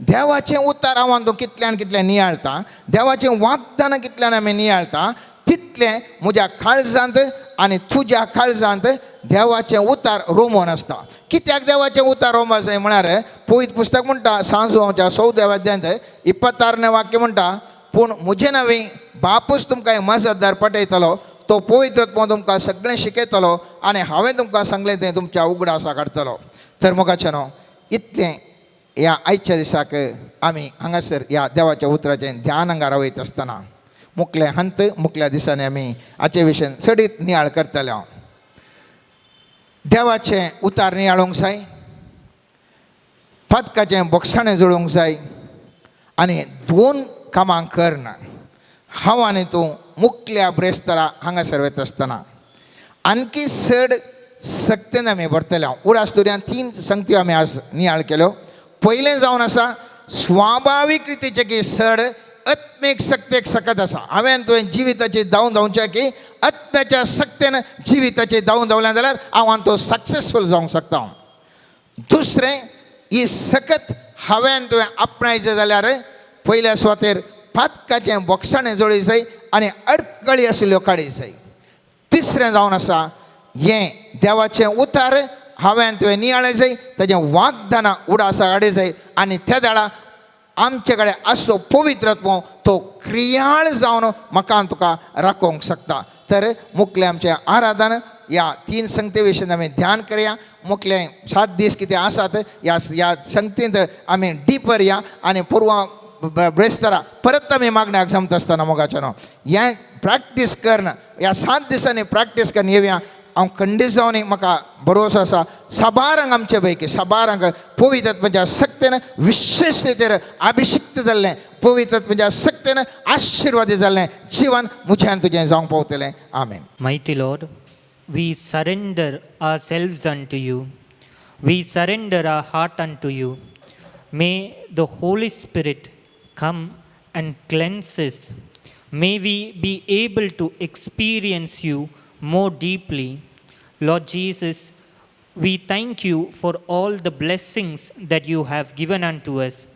देवाचें उतार हांव तूं कितल्यान कितलें नियाळता, देवाचें वाग्दानां कितल्यान आमी नियाळता, तितलें म्हज्या काळजांत आनी तुज्या काळजांत देवाचें उतार रोमोन आसता. कित्याक देवाचें उतार रोमो जाय म्हळ्यार पवित्र पुस्तक म्हणटा सांजवाच्या 14 अध्यायांत 26 वाक्य म्हणटा, पूण म्हजें नवी बापूच तुमकां मजतदार पटयतलो, तो पवित्रत्व तुमकां सगळें शिकयतलो आनी हांवें तुमकां सांगलें तें तुमच्या उगडासा काडटलो. तर मोगाचें न्हू इतलें ह्या आयच्या दिसाक आमी हांगासर ह्या देवाच्या उतराचें ध्यान हांगा रावयत आसतना मुखले हंत मुखल्या दिसांनी आमी हाचे विशयन चडीत नियाळ करतले हांव. देवाचें उतार नियाळूंक जाय, पातकाचें बोगसाणें जुळोवंक जाय आनी दोन कामां करना. हांव आनी तूं मुखल्या ब्रेस्तारा हांगासर वयता आसतना आणखी चड सक्तेन आमी भरतले हांव. उडास दर्यान 3 संगत्यो आमी आज नियाळ केल्यो. पयलें जावन आसा स्वाभावीक रितीचें की चड आत्मीक सक्तेक सकत आसा. हांवें तुवें जिविताची धांवन धांवचें की आत्म्याच्या सक्तेन जिविताची धांवन धांवलें जाल्यार हांव आनी तो सक्सेसफूल जावंक शकता हांव. दुसरें, ही सकत हांवें तुवें आपणायचें जाल्यार पयल्या सुवातेर पातकाचें बोगसाणें जोडी जाय आनी अडकळी आशिल्ल्यो काडी जाय. तिसरें जावन आसा हें देवाचें उतार हांवें तुवें नियाळें जाय, ताजें वाग्दानां उडासा हाडी जाय आनी त्या वेळा आमचे कडेन आसचो पवित्रत्व तो क्रियाळ जावन म्हाका तुका राखोवंक शकता. तर मुखलें आमचें आराधन ह्या 3 संगते विशीं आमी ध्यान करया. मुखले 7 दीस कितें आसात ह्या ह्या संगतींत आमी डिपर या आनी पुर्वा ब्रेस्तारा परत आमी मागण्याक जमता आसतना मोगाच्या न्हू हें प्रॅक्टीस करन ह्या 7 दिसांनी प्रॅक्टीस करून येवया. हांव खंडीत जावन म्हाका भरोसो आसा साबारांक आमचे पैकी साबारांक पवित्र शक्तेन विशेष रितीर अभिषिक्त जाल्लें पवित्र शक्तेन आशिर्वादी जाल्लें जिवन म्हज्यान तुजें जावंक पावतलें. आमेन. Mighty Lord, we surrender ourselves unto you. We surrender our heart unto you. May the Holy Spirit come and cleanse us. May we be able to experience you more deeply. Lord Jesus, we thank you for all the blessings that you have given unto us.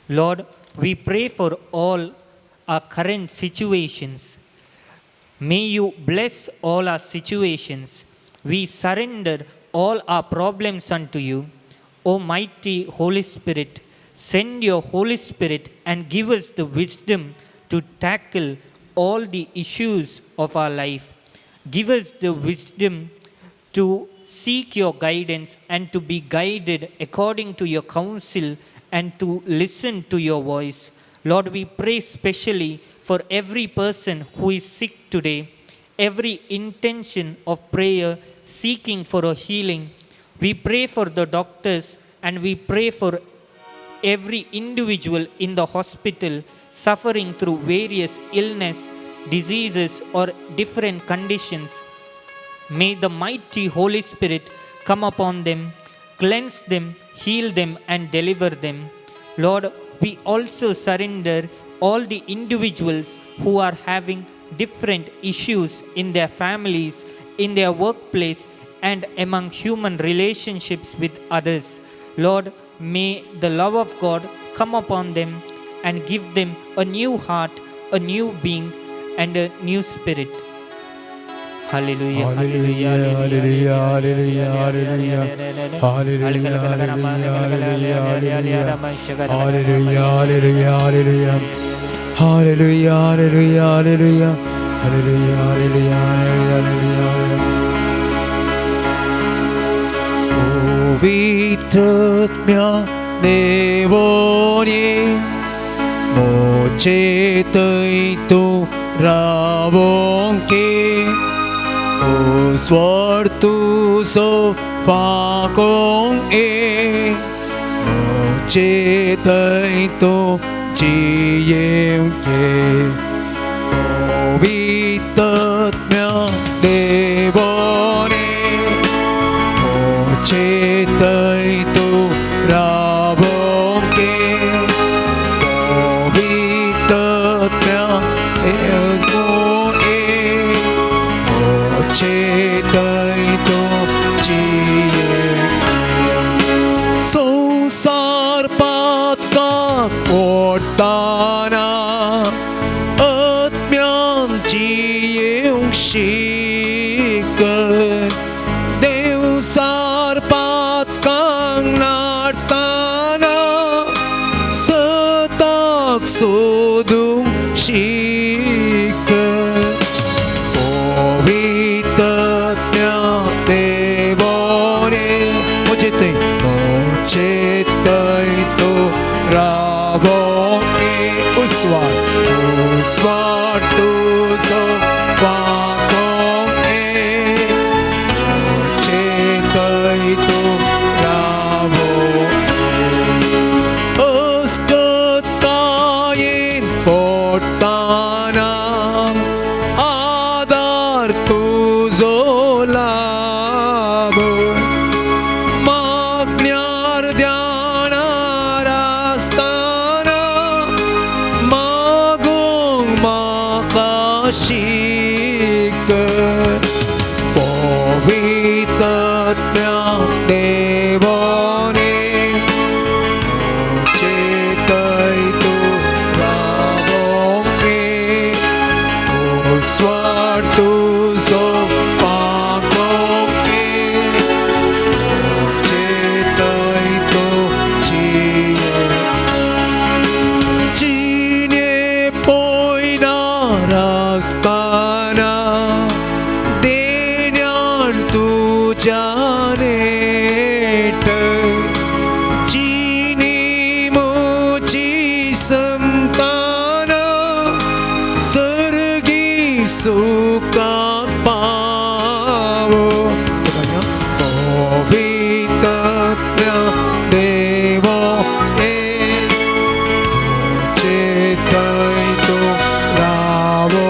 Lord, we pray for all our current situations. May you bless all our situations. We surrender all our problems unto you. O mighty Holy Spirit, send your Holy Spirit and give us the wisdom to tackle all the issues of our life. Give us the wisdom to seek your guidance and to be guided according to your counsel and to listen to your voice. Lord, we pray specially for every person who is sick today, every intention of prayer seeking for a healing. We pray for the doctors and we pray for every individual in the hospital suffering through various illness, diseases, or different conditions. May the mighty Holy Spirit come upon them, cleanse them, heal them, and deliver them. Lord, we also surrender all the individuals who are having different issues in their families, in their workplace, and among human relationships with others. Lord, may the love of God come upon them and give them a new heart, a new being, and a new spirit. Hallelujah. Hallelujah, hallelujah, hallelujah, hallelujah. Hallelujah, hallelujah, hallelujah. Hallelujah, hallelujah, hallelujah. Hallelujah, hallelujah, hallelujah. Hallelujah, hallelujah, hallelujah, hallelujah. पवित्रत्म्या देवोने मोचेतय तूं रावोंके स्वर तुजो फाकोंक ए मोचेतय तूं जियेवंके पवित्रत्म्या देवोने मोचेतय तूं रावोंके पवित्रत्म्या देवोने मोचेतय तूं जियेवंके संसार पातकाक ओडटाना आत्म्यान जियेवंक शिकय देवसार पातकांक नाडटाना सताक सोदूंक शिकय पवित्रत्म्या देवोने मोचेतय मोचेतय तूं रावोंके उस्वार उस्वार तुजो फाकोंक ए मोचेतय तूं रावोंके अस्कतकायेन पोडटाना आदार तुजो लाभ मागण्यार ध्यानार आसतना मागूंक म्हाका शिकय पवित्रत्म्या देवोने मोचेतय तूं रावोंके स्वर तुजो पाकोंके मोचेतय तूं जिये जिणे पयणार आसतना देण्यान तुज्या नेट जिणी म्हजी सुखाक पावो पवित्र देवो चेतय तो रावो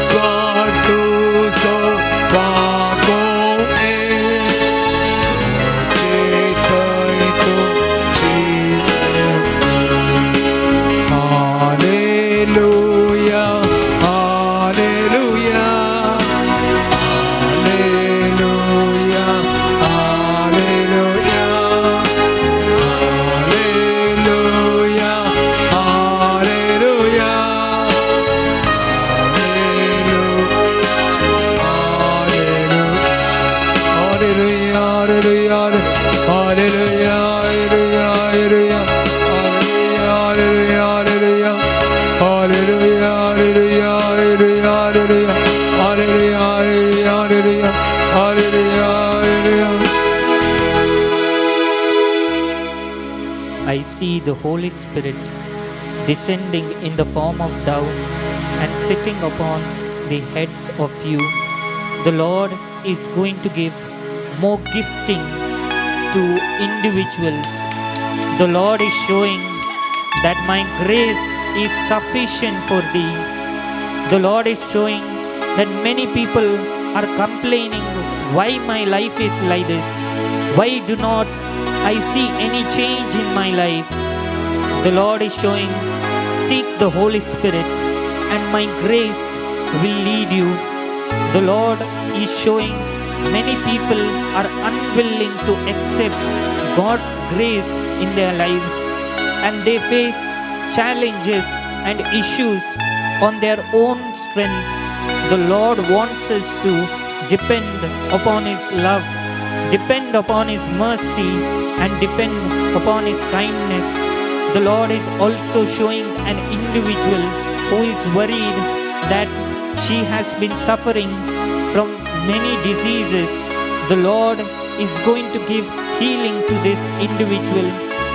स्वार्थुसो वाको चेतय तो Hallelujah, Hallelujah, Hallelujah, Hallelujah, Hallelujah, Hallelujah, Hallelujah, Hallelujah, Hallelujah, Hallelujah, Hallelujah, Hallelujah, Hallelujah, Hallelujah, Hallelujah, Hallelujah, Hallelujah, Hallelujah, Hallelujah. I see the Holy Spirit descending in the form of dove and sitting upon the heads of you. The Lord is going to give more gifting to individuals. The Lord is showing that my grace is sufficient for thee. The Lord is showing that many people are complaining why my life is like this. Why do not I see any change in my life? The Lord is showing, seek the Holy Spirit and my grace will lead you. The Lord is showing many people are unwilling to accept God's grace in their lives and they face challenges and issues on their own strength. The Lord wants us to depend upon His love, depend upon His mercy, and depend upon His kindness. The Lord is also showing an individual who is worried that she has been suffering from many diseases. The Lord is going to give healing to this individual.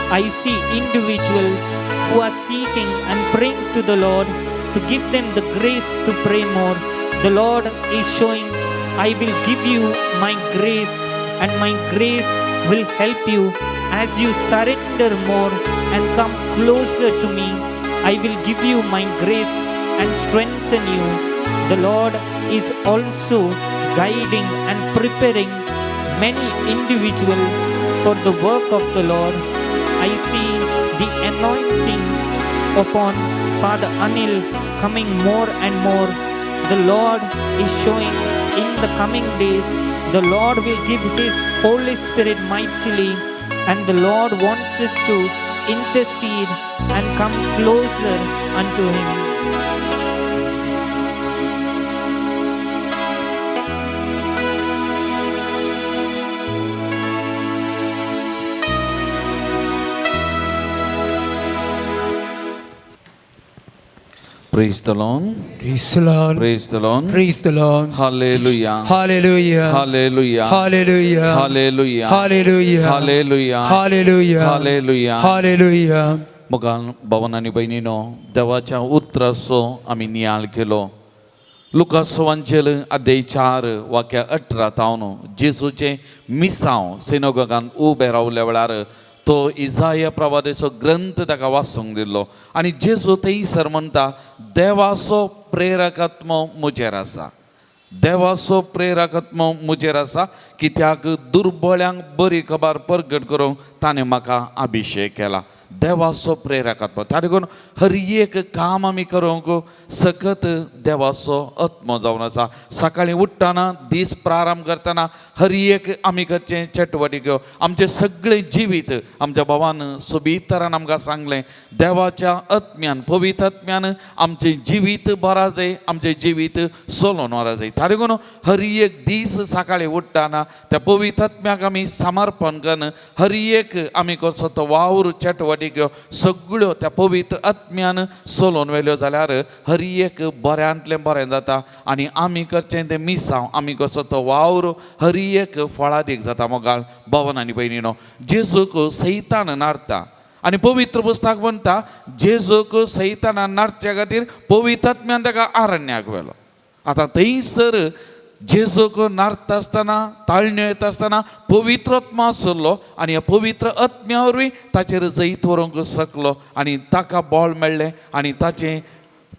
I see individuals who are seeking and praying to the Lord to give them the grace to pray more. The Lord is showing, I will give you my grace, and my grace will help you as you surrender more and come closer to me. I will give you my grace and strengthen you. The Lord is also guiding and preparing many individuals for the work of the Lord. I see the anointing upon Father Anil coming more and more. The Lord is showing in the coming days, the Lord will give His Holy Spirit mightily, and the Lord wants us to intercede and come closer unto Him. Praise the Lord. Praise the Lord. Praise the Lord. Praise the Lord. Hallelujah. Hallelujah. Hallelujah. Hallelujah. Hallelujah. Hallelujah. Hallelujah. Hallelujah. Hallelujah. Hallelujah. मोगान भावान आनी भयणीनो, देवाच्या उतराचो आमी नियाळ केलो. लुकास वांचेल अध्याय 4 वाक्या 18 तावन जेजूचें मिसांव सिनोगान उबें रावल्या वेळार तो इजाया प्रवादेचो ग्रंथ ताका वाचूंक दिल्लो आनी जेजू थंयसर म्हणटा, देवाचो प्रेरकात्मो म्हजेर आसा, देवाचो प्रेरकात्मो म्हजेर आसा, कित्याक दुर्बळ्यांक बरी खबर परगट करूंक ताणें म्हाका अभिशेक केला. देवाचो प्रेरकात्मो, त्या देखून हर एक काम आमी करूंक सकत देवाचो आत्मो जावन आसा. सकाळीं उठ्ठना, दीस प्रारंभ करतना हर एक आमी करचें चटवटिक्यो, आमचें सगळें जिवीत आमच्या भावान सोबीत तरान आमकां सांगलें, देवाच्या आत्म्यान पवित्र आत्म्यान आमचें जिवीत बरा जाय, आमचें जिवीत चलोवन वरा जाय. त्या देखून हर एक दीस सकाळीं उठ्ठना त्या पवित्र आत्म्याक आमी समर्पण करून हर एक आमी करचो तो वावर चटवटिक्यो सगळ्यो त्या पवित्र आत्म्यान चलोवन व्हेल्यो जाल्यार हर एक बऱ्यांतलें बरें जाता आनी आमी करचें तें मिसांव, आमी करचो तो वावर हर एक फळादीक जाता. मोगाळ भवन आनी भयणीनो, जेजूक सैतान नारता आनी पवित्र पुस्तक म्हणटा जेजूक सैतानान नाडच्या खातीर पवित्र आत्म्यान ताका आरण्याक व्हेलो. आतां थंयसर जेजूक नारता आसतना ताळण्यो येता आसतना पवित्र आत्मा आसलो आनी ह्या पवित्र आत्म्या वरवीं ताचेर जैत व्हरूंक शकलो आनी ताका बळ मेळ्ळें आनी ताचें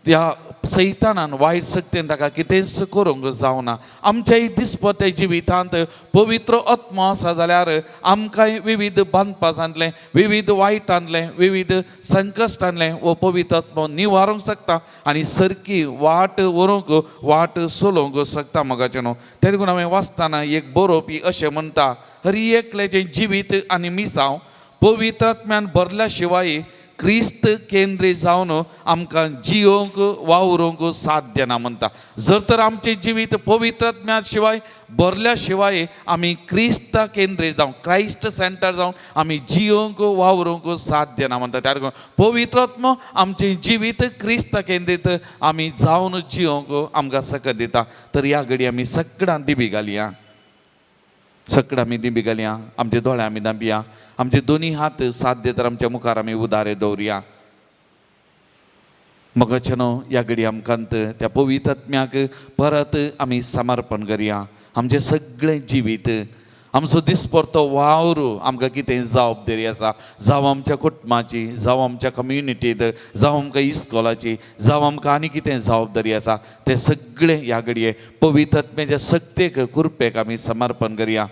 त्या सैतानान वायट शक्तीन ताका कितेंच करूंक जावना. आमच्याय दिसपत्या जिवितांत पवित्र आत्मा आसा जाल्यार आमकांय विविध बांदपासांतलें, विविध वायटांतलें, विविध संकश्टांतलें हो पवित्र आत्मा निवारूंक शकता आनी सारकी वाट व्हरूंक, वाट चलोवंक शकता मोगाचें न्हू. तें देखून हांवें वाचतना एक बरोवपी अशें म्हणटा, हर एकल्याचें जिवीत आनी मिसांव पवित्र आत्म्यान भरल्या शिवाय क्रिस्त केंद्रीत जावन आमकां जियोंक वावरूंक साध्य ना म्हणटा. जर तर आमचें जिवीत पवित्र आत्म्या शिवाय भरल्या शिवाय आमी क्रिस्ता केंद्रीत जावन, क्रायस्ट सेंटर जावन आमी जियोंक वावरूंक साध्य ना म्हणटा. त्या देखून पवित्र आत्मो आमचें जिवीत क्रिस्ता केंद्रीत आमी जावन जियोंक आमकां सकत दिता. तर ह्या घडी आमी सगळ्यां दिबी घालया, सगळं आमी दिंबी घालया, आमचे दोळे आमी दांपया, आमचे दोनी हात साध्य तर आमच्या मुखार आमी उदारे दवरया. मोगाचे न्हू ह्या घडी आमकां त्या पवित्र आत्म्याक परत आमी समर्पण करया. आमचें सगळें जिवीत, आमचो दिसपडतो वावर, आमकां कितें जबाबदारी आसा, जावं आमच्या कुटुंबाची, जावं आमच्या कम्युनिटींत, जावं आमकां इस्कोलाची, जावं आमकां आनी कितें जबाबदारी आसा, तें सगळें ह्या घडये पवित्र आत्म्याच्या शक्तेक, कृपेक आमी समर्पण करया.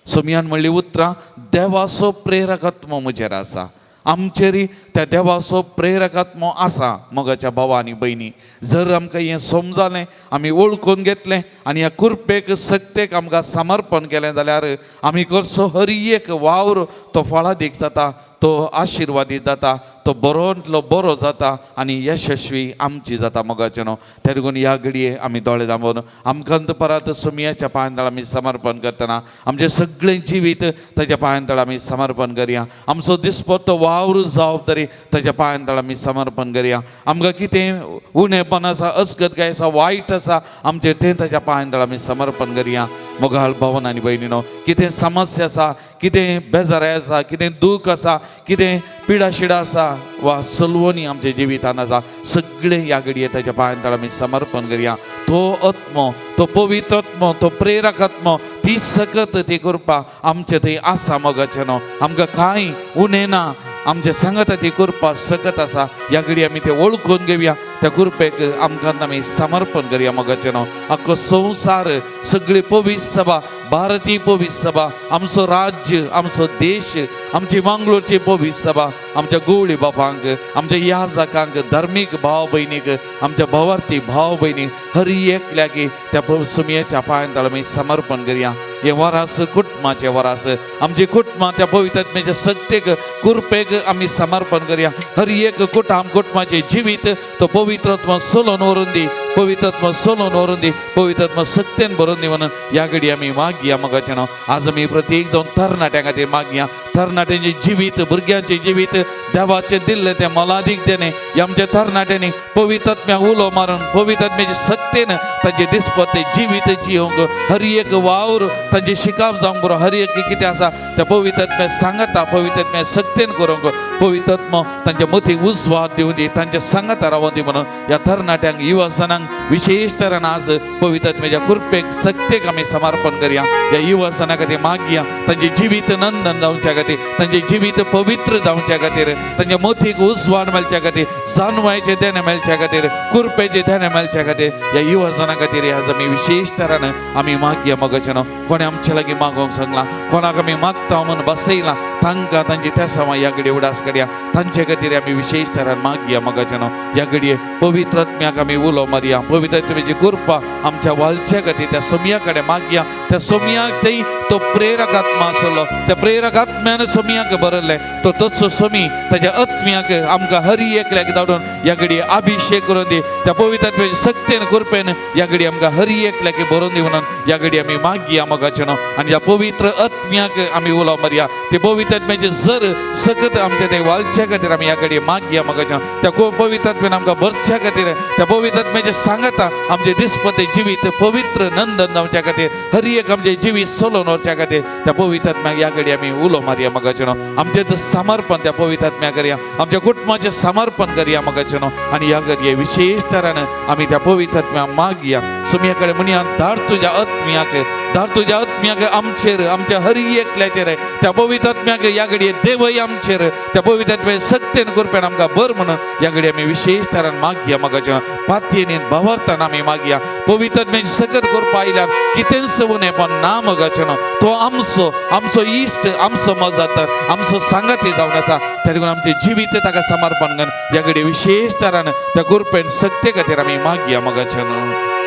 सोमयान म्हणली उतरां, देवाचो प्रेरक आत्मो म्हजेर आसा. आमचेरय त्या देवाचो प्रेरक आत्मो आसा. मोगाच्या भावा आनी भयणी, जर आमकां हें समजालें, आमी वळखून घेतलें आनी ह्या कृपेक, शक्तेक आमकां समर्पण केलें जाल्यार आमी करचो हर एक वावर तो फळादीक जाता, तो आशिर्वादीत जाता, तो बरोंतलो बरो जाता आनी यशस्वी आमची जाता मोगाचें न्हू. ते देखून ह्या घडये आमी दोळे दांबोवन आमकां परत सोमयाच्या पांयांतळ आमी समर्पण करतना आमचें सगळें जिवीत ताच्या पांयांतळ आमी समर्पण करया. आमचो दिसपट्टो वावर, जबाबदारी ताच्या पांयांतळ आमी समर्पण करया. आमकां कितें उणेपण आसा, अस्गतकाय आसा, वायट आसा आमचें, तें ताच्या पांयांतळ आमी समर्पण करया. मोगाळ भावन आनी भयणीनो, कितें समस्या आसा, कितें बेजाराय आसा, कितें दूख आसा, कितें पिडाशिडा आसा वा सलवणी आमच्या जिवितान आसा, सगळें ह्या घडये ताच्या पांयांतळ आमी समर्पण करया. तो आत्मो, तो पवित्र आत्मो, तो प्रेरक आत्मो, ती सकत, ती कृपा आमचे थंय आसा मोगाचें न्हू. आमकां कांय उणें ना, आमचे सांगाता ती कृपा सकत आसा. ह्या घडये आमी तें वळखून घेवया, त्या कृपेक आमकां आमी समर्पण करया मोगाचें न्हू. आख्खो संवसार, सगळी पवित्र सभा, भारतीय पवित्र सभा, आमचो राज्य, आमचो देश, आमची मंगळूरची पवित्र सभा, आमच्या गवळी बापांक, आमच्या याजकांक, धार्मीक भाव भयणीक, आमच्या भावार्थी भाव भयणीक, हर एकल्याक त्या सुमयेच्या पांयांतळ आमी समर्पण करया. हें वरास कुटुंबाचें वरास, आमची कुटुंबां त्या पवित्र आत्म्याच्या शक्तेक, कृपेक आमी समर्पण करया. हर एक कुटुंब, कुटुंबाचें जिवीत तो पवित्र आत्मा सोलोन व्हरून दी, पवित्र आत्मा सोलोन व्हरून दी, पवित्र आत्मा शक्तेन भरून दी म्हणून ह्या घडी आमी मागया मोगाचें न्हू. आज आमी प्रत्येक जावन तरणाट्यां खातीर मागया. तरणाट्यांचें जिवीत, भुरग्यांचें जिवीत देवाचें दिल्लें तें मोलादीक देणें. ह्या आमच्या तरणाट्यांनी पवित्र आत्म्याक उलो मारून पवित्र आत्म्याचे शक्तेन तांचे दिसपट्टे जिवीत जियोंक, हर एक वावर तांचे शिकाप जावंक बरो, हर एक कितें आसा त्या पवित्र आत्म्या सांगता, पवित्र आत्म्या शक्तेन करूंक पवित्र आत्मो तांच्या मतीक उजवाड दिवं दी, तांच्या सांगाता रावूं दी म्हणून ह्या तरणाट्यांक, युवाजनांक विशेश तरान आज पवित्र आत्म्याच्या कृपेक, शक्तेक आमी समर्पण करया. ह्या युवाजना खातीर मागया, तांचें जिवीत नंदन जावच्या खातीर, तांचें जिवीत पवित्र जावच्या खातीर, तांच्या मतीक उजवाड मेळच्या खातीर, जाणवायचें देणें मेळच्या खातीर, कृपेचें देणें मेळच्या खातीर ह्या युवाजना खातीर आज आमी विशेश तरान आमी मागया मोगाचें न्हू. कोणें आमचे लागीं मागोवंक सांगलां, कोणाक आमी मागता म्हणून बसयलां, तांकां तांची तेसांवां ह्या घडये उडास करया. तांचे खातीर आमी विशेश तरान मागया मोगाचें न्हू. ह्या घडये पवित्र आत्म्याक आमी उलो मारया. पवित्र आत्म्याची कृपा आमच्या वालच्या खातीर त्या सोमया कडेन मागया. त्या सोमयाक थंय तो प्रेरक आत्मा आसलो, त्या प्रेरक आत्म्यान सोमयाक बरयलें, तो तसो सोमी ताच्या आत्म्याक आमकां हरी एकल्याक धाडून ह्या घडये अभिषेक करून दी. त्या पवित्र आत्म्याच्या शक्तेन, कृपेन ह्या घडये आमकां हरी एकल्याक बरोवन दी म्हणून ह्या घडये आमी मागया मोगाचें न्हू. आनी ह्या पवित्र आत्म्याक आमी उलो मारया. ते पवित्र आत्म्याचे जर सकत आमच्या ते वालच्या खातीर आमी ह्या घडये मागया मोगाचें न्हू. त्या पवित्र आत्म्यान आमकां भरच्या खातीर, त्या पवित्र आत्म्याचे सांगाता आमचे दिसपते जिवीत पवित्र नंदन जावच्या खातीर, हर एक आमचे जिवीत सोलोवन व्हरच्या जावच्या खातीर त्या पवित्र आत्म्याक ह्या घडी आमी उलो मारया मगाचेनो. आमचें समर्पण त्या पवित्र आत्म्याक करया, आमच्या कुटुंबाचें समर्पण करया मगाचेनो. आनी ह्या घडये विशेश तरान आमी त्या पवित्र आत्म्याक मागया. सोमया कडेन म्हणया, धाड तुज्या आत्म्याक, धाड तुज्या आत्म्याक आमचेर, आमच्या हरी एकल्याचेर. त्या पवित्र आत्म्याक ह्या घडये देवय आमचेर, त्या पवित्र आत्म्या सत्तेन कृपेन आमकां बर म्हणून ह्या घडये आमी विशेश तरान मागया मगाचेनो. पातयेन भावार्थान आमी मागया. पवित्र आत्म्याची सकत कृपा आयल्यार कितेंच उणेपण ना मगाचेनो. तो आमचो, आमचो इश्ट, आमचो मजत, आमचो सांगाती जावन आसा. त्या देखून आमचें जिवीत ताका समर्पण करून ह्या घडये विशेश तरान त्या कृपेन सत्य खातीर आमी मागया मगाचेनो.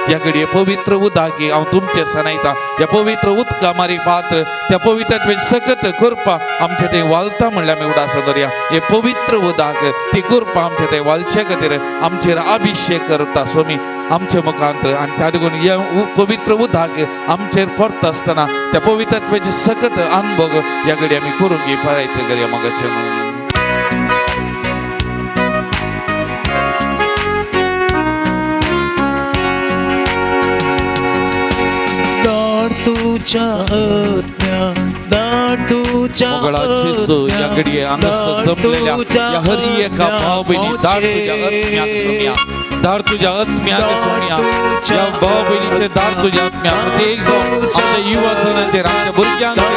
ह्या घडये पवित्र उदक हांव तुमचें सणायता. ह्या पवित्र उदका मारी पात्र त्या पवित्र आत्म्याची सकत कृपा आमचे थंय वालता म्हणल्यार आमी उडास दवरया. हे पवित्र उदक ती कृपा आमचे थंय वालचे खातीर आमचेर अभिशेक करता स्वामी आमचे मुखांत. आनी त्या देखून हे पवित्र उदक आमचेर पडटा आसतना त्या पवित्र आत्म्याची सकत अनुभव ह्या घडये आमी करूंक प्रयत्न करया मगाचें. तुझ्या आत्म्या, दार तुझ्या ह्या घडये हांगासर जमलेल्या ह्या हरी एका भाव भयणी, दार तुज्या आत्म्याक सोमया, दार तुज्या आत्म्याक सोमया. ह्या भाव भयणीचेर दार तुज्या आत्म्या, प्रत्येक जावन आमच्या युवा जणांचेर, आमच्या भुरग्यांचेर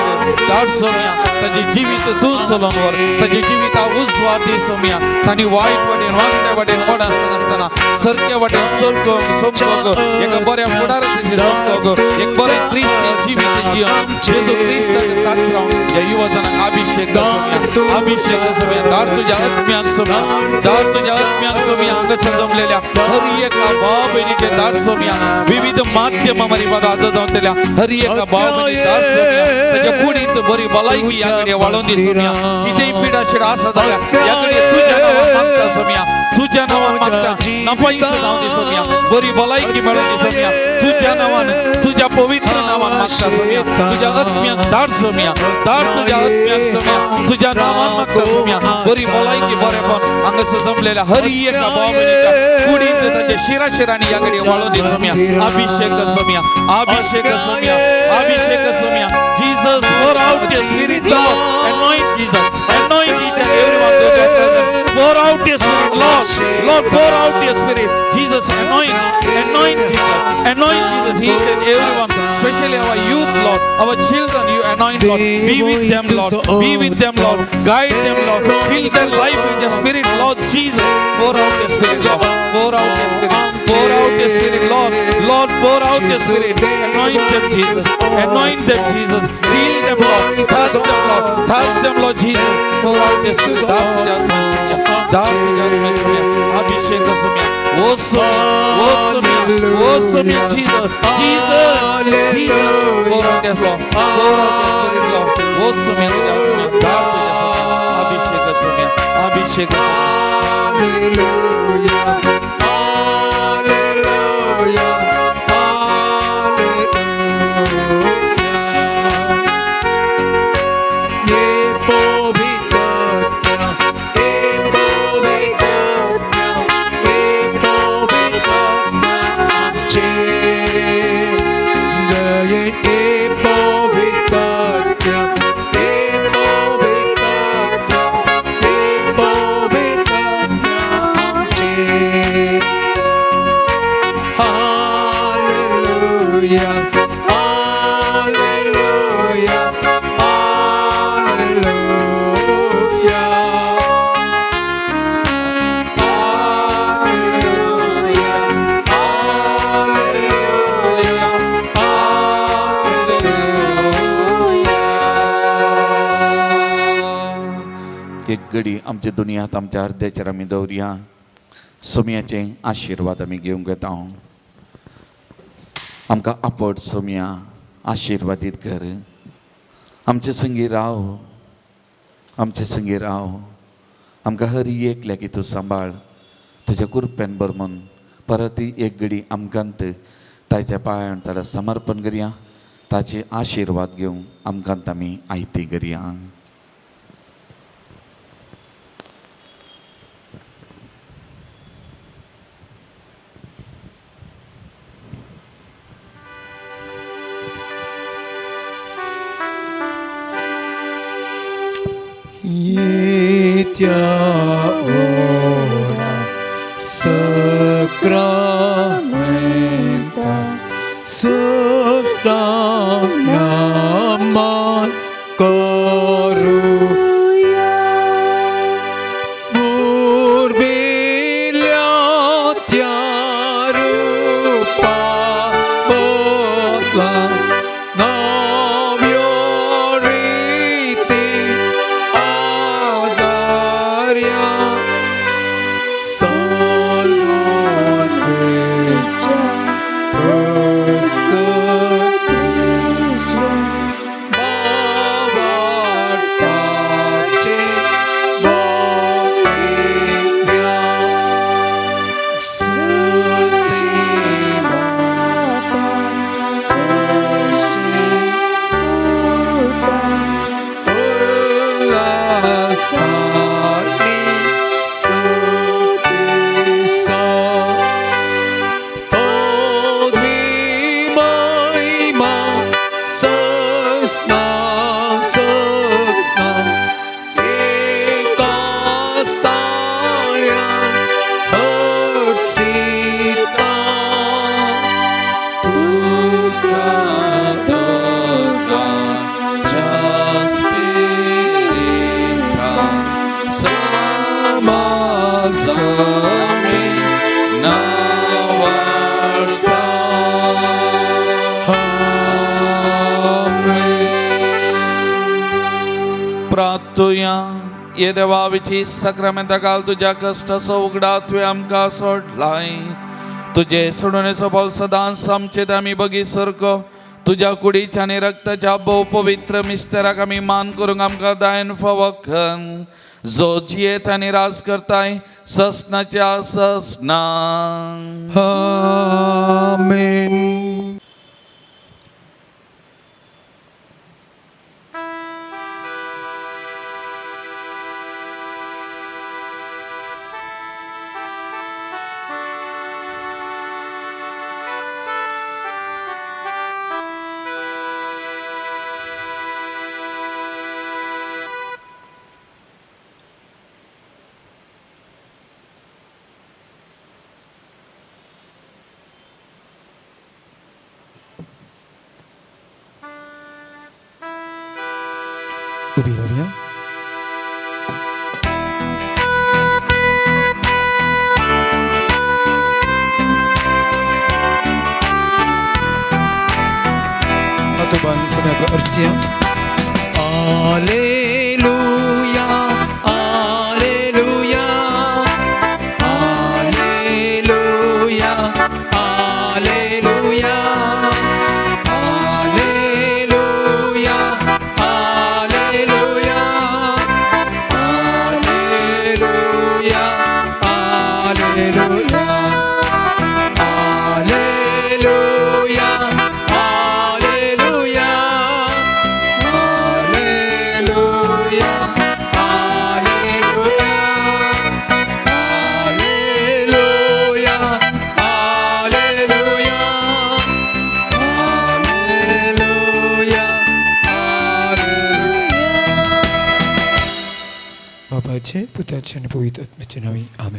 दार सोमया. तांचें जिवीत तूं चलोवन व्हर, तांचें जिविता उजवाड दी सोमया. तांणी वायट वाटेन, वांकड्या वाटेन वडासनासतना सारक्या वाटेन सोमको, एका बऱ्या फुडाराचें सोमको, एक बरें क्रिस्ती जिवीत जिवन जेजू क्रिस्ताक साक्ष रावन ह्या युवा जणांक अभिशेक सोमया, अभिशेक सोमया. दार तुज्या आत्म्याक सोमया, दार तुज्या आत्म्याक सोमया. हांगासर जमलेल्या हर एका भाव भयणीचे दार सोमया. विविध माध्यमां मारी आज जावतल्या हर एका भाव भयणी दार सोमया. ताच्या कुडींत बरी भलायकी ह्या घडये वाळोवन दी सोमया. कितेंय पिडा शिडा आसा जाल्यार ह्या घडये तुज्या नांवान मागता सोमया, तुज्या नांवान मागता. नफाईस जावन दी सोमया, बरी भलायकी मेळोवन दी सोमया. तुज्या नांवान, तुज्या पवित्र नांवान मागता सोमया. तुज्या आत्म्याक धाड सोमया, धाड तुज्या आत्म्याक सोमया. तुज्या नांवान मागता सोमया, बरी भलायकी बरेपण हांगासर जमलेल्या हर एका भाव भयणीच्या कुडींत तांच्या शिराशिरांनी ह्या घडये वाळोवन दी सोमया. अभिशेक सोमया, अभिशेक सोमया, अभिशेक Somaiya. Jesus, pour out your spirit, Lord. Anoint Jesus, anoint each and every one those who are present. Pour out your spirit, Lord. Lord, pour out your spirit. Jesus, anoint, anoint Jesus, anoint Jesus, each and every one, especially our youth, Lord, our children, you anoint, Lord. Be with them, Lord. Be with them, Lord. Guide them, Lord. Fill their life with your spirit, Lord Jesus. Pour out your spirit, Lord. Pour out your spirit. Pour out your spirit, Lord. Lord, pour out your spirit. Anoint them, Jesus. Anoint them, Jesus. Heal them, Lord. Touch them, Lord. Touch them, Lord Jesus. Pour out your spirit. Abhishek Somiya, O Somiya, O Somiya, O Somiya, Jesus, Jesus, Jesus. Pour out your Lord. Pour out your spirit, Lord. O Somiya, Abhishek Somiya, Abhishek Somiya. Hallelujah, hallelujah, hallelujah. ये पवित्र आत्मा, ये पवित्र आत्मा, ये पवित्र आत्मा आमचे दयेन. ये पवित्र आत्मा, ये पवित्र आत्मा, ये पवित्र आत्मा आमचे. Hallelujah, hallelujah, hallelujah, hallelujah, hallelujah, hallelujah. एक घडी आमच्या दुनियांत आमच्या अर्द्याचेर आमी दवरया. सोमयाचे आशिर्वाद आमी घेवंक येता. आमकां आपट सोमया, आशिर्वादीत कर. आमचे संगी राव, आमचे संगी राव. आमकां हर एकल्याक तूं सांबाळ, तुज्या कृपेन बर म्हूण परत एक घडी आमकां ताच्या पांयान ताका समर्पण करया. ताचे आशिर्वाद घेवन आमकां आमी आयती करया. त्या व्हडा सक्रामेंता सस्तांग नमन करुया. पुर्विल्ल्या त्या रुपा बदला नव्यो रिती आदार्या सोलून वेच्या भावार्थाचे बोलिया उल्लासानी स्तुतिसा पदवी महिमा सस्ना सस्ना एकाच ताळ्यान हर्षिता. तुका दोगांच्या स्पिरितान समाजामी नावाडता. प्रार्थुया. ये देवा विची सक्रामेंता काल तुज्या कश्टाचो उगडा तुवें आमकां सोडलाय. तुजे सोडणेचो बल सदांच आमचे आमी बगी सारको तुज्या कुडीच्या आनी रक्ताच्या भोव पवित्र मिस्तेराक आमी मान करूंक आमकां दायन फावो कर, जो जियेत आनी राज करताय ससनाच्या ससना. आमेन. उभी राहूया. Atubang sa mga kaarsiya. Alleluia, Alleluia, Alleluia, Alleluia, Alleluia, Alleluia, Alleluia, Alleluia, Alleluia, Alleluia, Alleluia, Alleluia, Alleluia, Alleluia, Alleluia, Alleluia. बापाचे पुताचे आणि पवित्र आत्म्याचे नावे आमेन.